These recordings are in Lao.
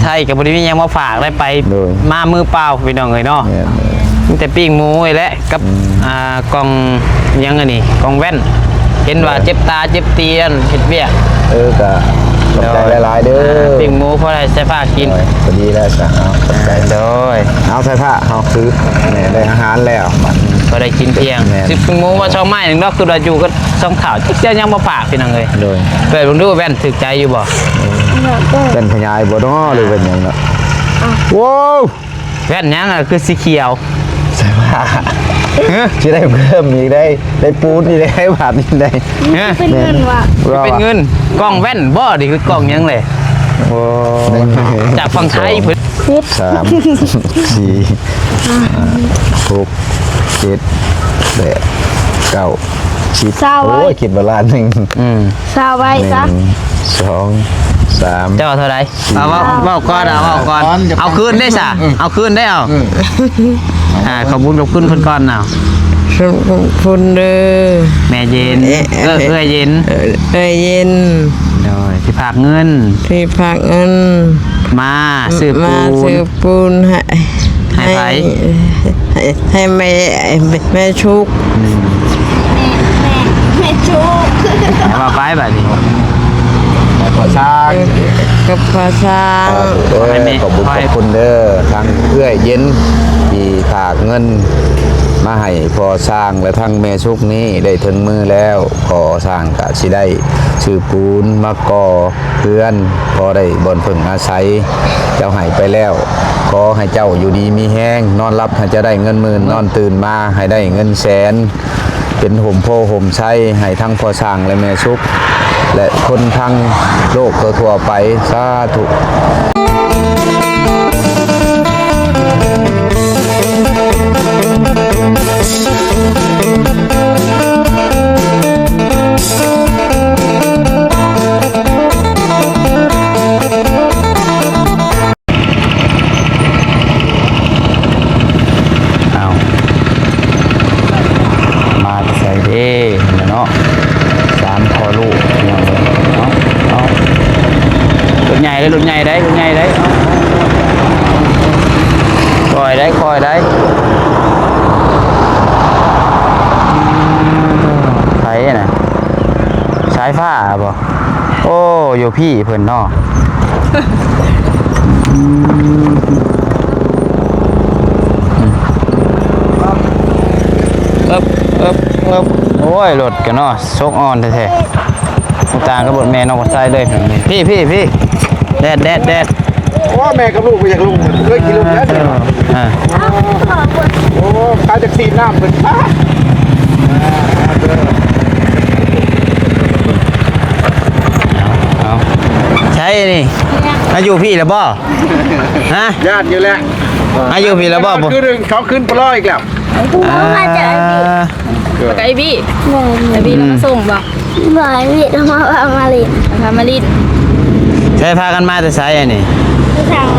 ໄທກໍບໍ່ໄດ້ມີຫຍັງມາຝາກ ໄດ້ໄປ ໂດຍ ມາມືເປົ່າ ພີ່ນ້ອງເອີຍເນາະ. ແມ່ນໆ ມີແຕ່ປີ້ງໝູນີ້ແຫຼະ ກັບ ອືມ ອ່າ ກ່ອງຫຍັງອັນນີ້ ກ່ອງແວ່ນ ເຫັນວ່າ ໂດຍ ເຈັບຕາເຈັບຕີອັນເຮັດວຽກ. ເອີ ກະຂອບໃຈ ໂດຍ ຫຼາຍໆເດີ. ອ່າ ປີ້ງໝູພໍໄດ້ໃສ່ຜ້າກິນ. ໂດຍ ພໍດີແລ້ວ ເອົາ ຂອບໃຈ. ໂດຍ ເອົາ ໃສ່ຜ້າ ເຮົາຄື ແມ່ນ ໄດ້ອາຫານແລ້ວ ພໍໄດ້ກິນທ່ຽງ. ແມ່ນ ຊິປີ້ງໝູວ່າຊ່ອງໄມ້ໜຶ່ງເນາະ ຄືວ່າຢູ່ກັບຊ່ອງຂ່າວ ເຈົ້າຍັງບໍ່ຝາກ ພີ່ນ້ອງເອີຍ. ໂດຍ ເປີດເບິ່ງດູ ແວ່ນຖືກໃຈຢູ່ບໍ່? ໂດຍ ແວ່ນຂະຫຍາຍບໍ່ເນາະ ຫຼືແວ່ນຫຍັງເນາະ? ອ້າວ ໂອ້ ແວ່ນຫຍັງ ຄືສີຂຽວ? ໃສ່ຜ້າ ຮະ ຊິໄດ້ເພີ່ມອີກໄດ໋ ໄດ້ປູນອີກໄດ໋ ບາດນີ້ໄດ໋. ຮະ ເປັນເງິນວະ? ເປັນເງິນ. ກ່ອງແວ່ນບໍ່? ນີ້ຄືກ່ອງຫຍັງແຫຼະ? ໂອ້ ຈາກຝັ່ງໄທເພິ່ນ. ສາມ ສີ່ ຫ້າ ຫົກ ເຈັດ ແປດ ເກົ້າ ສິບ ຊາວໃບ. ໂອ້ຍ ຄິດວ່າລ້ານໜຶ່ງ. ອືມ ຊາວໃບຊະ. ໜຶ່ງ ສອງ ສາມ ເຈົ້າເທົ່າໃດ? ເອົາ ເວົ້າ ເວົ້າກ່ອນ ເອົາ ເວົ້າກ່ອນ. ເອົາຄືນໄດ້ຊະ ເອົາຄືນໄດ້ ເອົາ. ອ່າ ຂອບຄຸນ ຂອບຄຸນເພິ່ນກ່ອນເອົາ. ຂອບຄຸນເດີ ແມ່ເຢັນ ເອື້ອຍເຢັນ ເອື້ອຍເຢັນ ໂດຍ ທີ່ຝາກເງິນ ທີ່ຝາກເງິນ ມາ ມາຊື້ປູນ ມາຊື້ປູນໃຫ້ ໃຫ້ໃຜ? ໃຫ້ ໃຫ້ແມ່ ແມ່ຊຸກ. ອືມ ແມ່ ແມ່ ແມ່ຊຸກ. ໃຫ້ວ່າໄປບາດນີ້ ໃຫ້ພໍ່ຊ້າງ ກັບພໍ່ຊ້າງ. ເອີ ຂອບຄຸນ ຂອບຄຸນເດີ ທັງເອື້ອຍເຢັນທີ່ຝາກເງິນມາໃຫ້ພໍ່ຊ້າງ ແລະ ທັງແມ່ສຸກນີ້ໄດ້ເຖິງມືແລ້ວ ພໍ່ຊ້າງກະຊິໄດ້ຊື້ປູນມາກໍ່ເຮືອນ ພໍໄດ້ບ່ອນເພິ່ງອາໄສ. ເຈົ້າໃຫ້ໄປແລ້ວ ຂໍໃຫ້ເຈົ້າຢູ່ດີມີແຮງ ນອນຫຼັບໃຫ້ເຈົ້າໄດ້ເງິນໝື່ນ ນອນຕື່ນມາໃຫ້ໄດ້ເງິນແສນ. ເປັນຮົ່ມໂພຮົ່ມໄຊໃຫ້ທັງພໍ່ຊ້າງ ແລະ ແມ່ສຸກ ແລະ ຄົນທັງໂລກທົ່ວໆໄປ. ສາທຸ. ອ້າວ ມາແຕ່ໃສເດ້ເນາະ ສາມພໍ່ລູກ ພີ່ນ້ອງເອີຍ. ເອົາ ເອົາ ລົດໃຫຍ່ເດ້ ລົດໃຫຍ່ໄດ໋ ລົດໃຫຍ່ໄດ໋. ຄ່ອຍໄດ໋ ຄ່ອຍໄດ໋. ໃຜນະ? ສາຍຟ້າບໍ? ໂອ້ ຢູ່ພີ້ເພິ່ນເນາະ. ເອີບ ເອີບ ເອີບ. ໂອ້ຍ ລົດກະເນາະ ສົກອ່ອນແທ້ໆ ຕ່າງກັບລົດແມ່ນ້ອງປາໄຊເລີຍ. ພີ້ ພີ້ ພີ້ ແດດ ແດດ ແດດ. ໂອ້ ແມ່ກັບລູກບໍ່ຢາກລົງ ເຄີຍຂີ່ລົດແລ້ວ. ອ່າ ໂອ້ ຂາຍແທັກຊີນ້ຳເພິ່ນ. ເອົາ ໃສນີ້ ມາຢູ່ພີ້ແລ້ວບໍ່? ຮະ ຢ້ານຢູ່ແຫຼະ ມາຢູ່ພີ້ແລ້ວບໍ່? ຄືໜຶ່ງ ເຂົາຂຶ້ນປະລໍອີກແລ້ວ. ມາຈາກໄອບີ ແມ່ນ ໄອບີລາວມາສົ່ງບໍ່? ບໍ່ ໄອບີລາວມາ ພາມາຫຼິ້ນ ພາມາຫຼິ້ນ. ໃສ ພາກັນມາແຕ່ໃສອັນນີ້?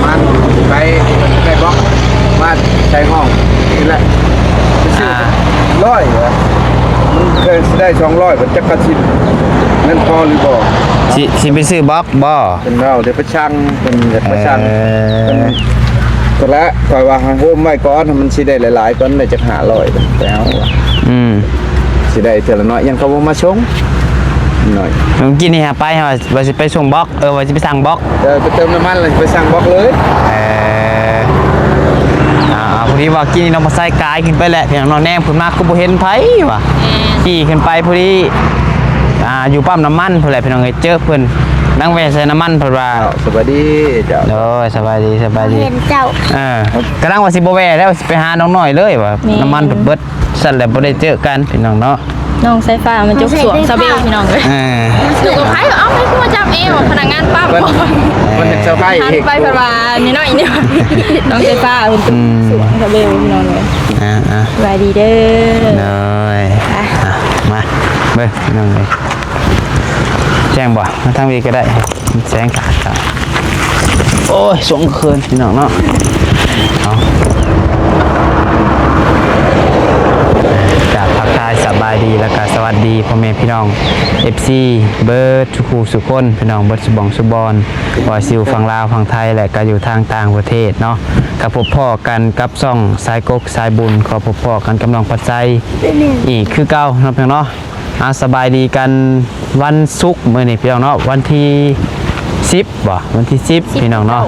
ມາໄປ ໄປບລັອກ ມາໃສ່ຫ້ອງນີ້ແຫຼະ. ອ່າ ຮ້ອຍຫວະ ມັນເຄີຍຊິໄດ້ສອງຮ້ອຍ ບັດຈັກກະຊິເງິນພໍຫຼືບໍ່. ຊິ ຊິໄປຊື້ບລັອກບໍ່? ເພິ່ນເວົ້າ ດຽວໄປ ຊ່າງ ເພິ່ນຢາກໄປຊ່າງ. ເອີ ເພິ່ນ ໂຕແລະ ຂ້ອຍວ່າໃຫ້ໂຮມໄວ້ກ່ອນ ມັນຊິໄດ້ຫຼາຍໆກ່ອນ ໄດ້ຈັກຫ້າຮ້ອຍ ໄປເອົາ. ອືມ ຊິໄດ້ເທື່ອລະໜ້ອຍ ຍັງເຂົາບໍ່ມາສົ່ງໜ້ອຍ. ເມື່ອກີ້ນີ້ຫາໄປ ວ່າ ວ່າຊິໄປສົ່ງບລັອກ ເອີ ວ່າຊິໄປສ້າງບລັອກ. ເອີ ໄປເຕີມນ້ຳມັນ ແລ້ວຊິໄປສ້າງບລັອກເລີຍ. ເອີ ອ່າ ພໍດີວ່າກີ້ນີ້ນ້ອງປາໄຊກາຍຂຶ້ນໄປແຫຼະ ພີ່ນ້ອງເນາະ ແນມຂຶ້ນມາຄືບໍ່ເຫັນໃຜຫວະ. ແມ່ນ ຂີ່ຂຶ້ນໄປພໍດີ ອ່າ ຢູ່ປ້ຳນ້ຳມັນພຸ້ນແຫຼະ ພີ່ນ້ອງເອີຍ ເຈີເພິ່ນ ນັ່ງແວ່ໃສ່ນ້ຳມັນເພິ່ນວ່າ. ເຈົ້າ ສະບາຍດີເຈົ້າ. ໂດຍ ສະບາຍດີ ສະບາຍດີ. ເຫັນເຈົ້າ ເອີ ກຳລັງວ່າຊິບໍ່ແວ່ແລ້ວ ຊິໄປຫານ້ອງນ້ອຍເລີຍວ່າ. ແມ່ນ ນ້ຳມັນເພິ່ນເບິດ ຊັ້ນແຫຼະ ບໍ່ໄດ້ເຈີກັນ ພີ່ນ້ອງເນາະ. ນ້ອງສາຍຟ້າມາຈົກສວງຊາເບວ ພີ່ນ້ອງເອີຍ. ເອີ ຢູ່ກັບໃຜ ເອົາໃຜຄືມາຈັບເອວ ພະນັກງານປ້ຳ. ເພິ່ນ ເພິ່ນເຫັນເຊີໄພ ເອີ ຫັນໄປເພິ່ນວ່ານ້ອຍໆນີ້ ນ້ອງສາຍຟ້າເພິ່ນ ອືມ ສວງຊາເບວ ພີ່ນ້ອງເອີຍ. ອ່າໆ ສະບາຍດີເດີ. ໂດຍ ອ່ະ ອ່ະ ມາເບິ່ງ ພີ່ນ້ອງເອີຍ ແຈ້ງບໍ່? ມາທາງນີ້ກະໄດ້ ແສງຂາດ. ໂອ້ຍ ຊ່ວງຄືນ ພີ່ນ້ອງເນາະ. ເອົາ ກາບທັກທາຍສະບາຍດີ ແລ້ວກະສະ ສະຫວັດດີພໍ່ແມ່ພີ່ນ້ອງ ເອັຟຊີ ເບິດສູ່ຄູ່ສູ່ຄົນ ພີ່ນ້ອງເບິດສູ່ບ່ອນສູ່ບ່ອນ ບໍ່ວ່າຊິຢູ່ຝັ່ງລາວ ຝັ່ງໄທ ແລະ ກໍຢູ່ທາງຕ່າງປະເທດເນາະ. ກໍພົບພໍ້ກັນກັບຊ່ອງສາຍກົກສາຍບຸນ ກໍພົບພໍ້ກັນກັບນ້ອງພັດໄຊອີກຄືເກົ່າເນາະ ພີ່ນ້ອງເນາະ. ອ່າ ສະບາຍດີກັນວັນສຸກມື້ນີ້ ພີ່ນ້ອງເນາະ ວັນທີສິບ ບໍ່ ວັນທີສິບ ສິບ ພີ່ນ້ອງເນາະ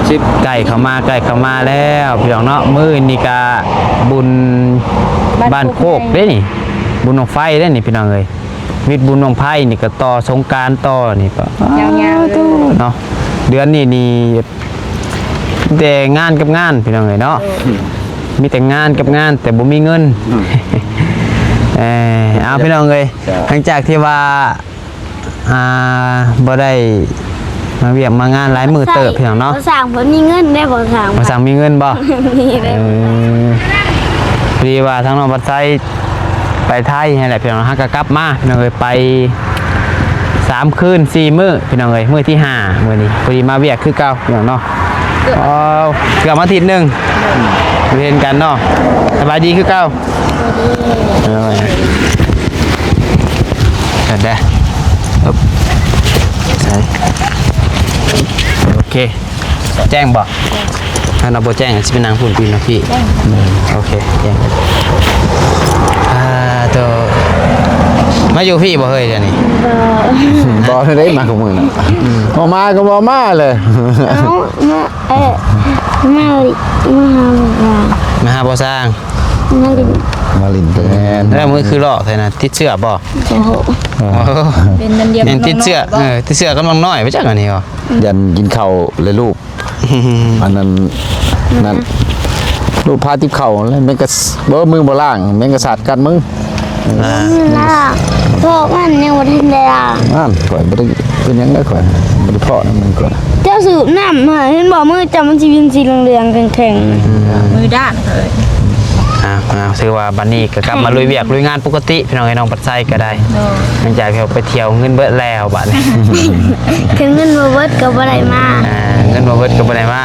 ສິບ ໃກ້ເຂົ້າມາ ໃກ້ເຂົ້າມາແລ້ວ ພີ່ນ້ອງເນາະ. ມື້ນີ້ກະບຸນ ບ້ານ ບ້ານໂຄກ ໂຄກໃຫຍ່ເດ້ນີ້ ບຸນບັ້ງໄຟເດ້ນີ້ ພີ່ນ້ອງເອີຍ. ວິດບຸນບັ້ງໄຟນີ້ກະຕໍ່ສົງການຕໍ່ນີ້ ຍາວໆເລີຍເນາະ. ເດືອນນີ້ນີ້ແຕ່ງານກັບງານ ພີ່ນ້ອງເອີຍເນາະ ເອີ ມີແຕ່ງານກັບງານ ແຕ່ບໍ່ມີເງິນ ອືມ ເອີ ເອົາ ພີ່ນ້ອງເອີຍ ເຈົ້າ ຫຼັງຈາກທີ່ວ່າ ອ່າ ບໍ່ໄດ້ມາວຽກມາງານຫຼາຍມື້ເຕີບ ພີ່ນ້ອງເນາະ. ບໍ່ສ້າງເພິ່ນມີເງິນໄດ້ ບໍ່ສ້າງ ບໍ່ສ້າງມີເງິນບໍ່? ມີເດ້ ເອີ ພໍດີວ່າທາງນ້ອງພັດໄຊໄປໄທຫັ້ນແຫຼະ ພີ່ນ້ອງ ຫາກະກັບມາ ພີ່ນ້ອງເອີຍ ໄປສາມຄືນສີ່ມື້ ພີ່ນ້ອງເອີຍ. ມື້ທີຫ້າມື້ນີ້ ພໍດີມາວຽກຄືເກົ່າ ພີ່ນ້ອງເນາະ. ເກືອບ ເອີ ເກືອບອາທິດໜຶ່ງ ບໍ່ເຫັນກັນເນາະ. ສະບາຍດີຄືເກົ່າ. ເອີ ເດີ ໂອເຄ ແຈ້ງບໍ່? ຖ້າເຮົາບໍ່ແຈ້ງ ຊິໄປນັ່ງພຸ້ນ ປີນມາພີ້ ໂອເຄ ແຈ້ງ. ອ່າ ໂຕ ມາຢູ່ພີ້ບໍ່ເຮີ້ຍ ດຽວນີ້? ບໍ່ ບໍ່ໄດ້ມາກັບມື້ນະ ບໍ່ມາກໍບໍ່ມາເລີຍ. ເອົາ ມາ ເອີ ມາ ມາຫາຜູ້ຊ່າງ ມາຫາຜູ້ຊ່າງ ມາຫຼິ້ນ ມາຫຼິ້ນແຕ່ແມ່ນ. ແລ້ວມື້ຄືຫຼອກແທ້ນະ ຕິດເຊື້ອບໍ່? ໂອ້ໂຫ ເປັນອັນດຽວກັບນ້ອງນ້ອຍບໍ່? ເອີ ຕິດເຊື້ອກັບນ້ອງນ້ອຍ ໄປຈັກອັນນີ້ບໍ່? ຢ້ານກິນເຂົ້າແລ້ວລູບ ອັນນັ້ນ ນັ້ນ ລູບພາຕິບເຂົ້າແລ້ວ ແມ່ງກະ ບໍ່ ມືບໍ່ລ້າງ ແມ່ງກະສາດກັດມື. ອ່າ ມື້ລະ ພວກມັນຍັງບໍ່ທັນໄດ້ລາງ. ນັ້ນ ຂ້ອຍບໍ່ໄດ້ເປັນຫຍັງເດ້ ຂ້ອຍບໍ່ໄດ້ເພາະນຳມັນ ຂ້ອຍ. ເຈົ້າສູບນ້ຳຫາ ເຫັນບໍ່ ມືເຈົ້າມັນຊິເປັນສີເຫຼືອງໆ ແຂງໆ ອືມ ມືດ້ານເລີຍ. ອ່າ ອ່າ ຖືວ່າບັດນີ້ກໍກັບມາລຸຍວຽກລຸຍງານປົກກະຕິ ພີ່ນ້ອງເອີຍ ນ້ອງ ໃສກໍໄດ້ ໂດຍ ຫຼັງຈາກທີ່ໄປທ່ຽວເງິນເບິດແລ້ວບາດນີ້ ເຖິງເງິນບໍ່ເບິດກໍບໍ່ໄດ້ມາ ອ່າ ເງິນບໍ່ເບິດກໍບໍ່ໄດ້ມາ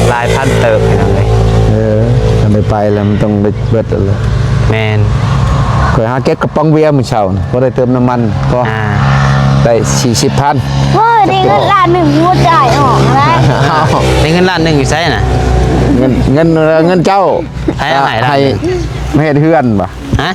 ຫຼາຍພັນເຕີບພີ່ນ້ອງເອີຍ ເອີ ຄັນໄດ້ໄປແລ້ວມັນຕ້ອງໄດ້ເບິດແລ້ວ ແມ່ນ ຂ້ອຍຫາເກັບກະປ໋ອງເບຍມື້ເຊົ້ານີ້ ພໍໄດ້ເຕີມນ້ຳມັນ ພໍ ອ່າ ໄດ້ສີ່ສິບພັນ ໂອ້ຍ ໄດ້ເງິນລ້ານໜຶ່ງ ຫົວໃຈອອກແລ້ວ ໄດ້ເງິນລ້ານໜຶ່ງຢູ່ໃສນະ ເງິນ ເງິນ ເງິນເຈົ້າ ໃຜເອົາໃຫ້ ໃຫ້ ໃຫ້ ມາເຮັດເຮືອນບໍ່ ຮະ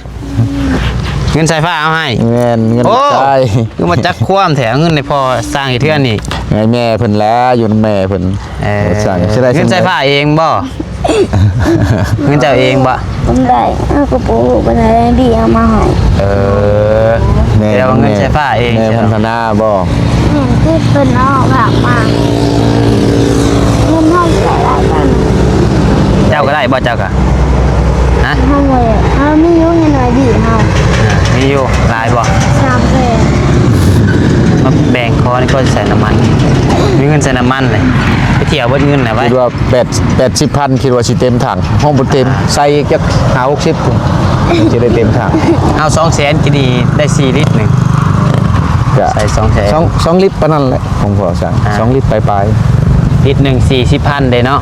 ເງິນສາຍຟ້າເອົາໃຫ້ ແມ່ນ ເງິນ ໂອ້ ຊາຍ ຄືມາຈັກຄວາມແທ້ ເອົາເງິນໃຫ້ພໍ່ສ້າງເຮັດເຮືອນນີ້ ໃຫ້ແມ່ເພິ່ນແຫຼະ ຢູ່ນຳແມ່ເພິ່ນ ເອີ ສ້າງ ເງິນສາຍຟ້າເອງບໍ່ ເງິນເຈົ້າເອງບໍ່ ເພິ່ນໄດ້ ເຮົາກໍບໍ່ຮູ້ປານໃດ ບີເອົາມາໃຫ້ ເອີ ແມ່ ແຕ່ວ່າເງິນສາຍຟ້າເອງ ແມ່ພັນທະນາບໍ່ ແມ່ນ ຄືເພິ່ນເອົາຝາກມາ ເງິນເຮົາໃຊ້ຫຼາຍປານ ເຈົ້າກໍໄດ້ບໍ່ ເຈົ້າກໍ ຮະ ເຮົາບໍ່ໄດ້ ເຮົາມີຢູ່ເງິນໄວ້ດີເຮົາ ອ່າ ມີຢູ່ຫຼາຍບໍ່ ສາມແສນ ມາແບ່ງຂໍນີ້ ຂໍໃສ່ນ້ຳມັນ ມີເງິນໃສ່ນ້ຳມັນເລີຍ ໄປທ່ຽວເບິດເງິນນະໄວ້ ຄິດວ່າແປດ ແປດສິບພັນ ຄິດວ່າຊິເຕັມຖັງ ຮອດບໍ່ເຕັມ ໃສ່ຈັກຫ້າຫົກສິບພຸ້ນ ຈັ່ງຊິໄດ້ເຕັມຖັງ ເອົາສອງແສນ ກິນນີ້ໄດ້ສີ່ລິດໜຶ່ງ ກະ ໃສ່ສອງແສນ ສອງ ສອງລິດປານນັ້ນແຫຼະ ຂອງພໍ່ສ້າງ ອ່າ ສອງລິດປາຍໆ ລິດໜຶ່ງສີ່ສິບພັນເດ້ເນາະ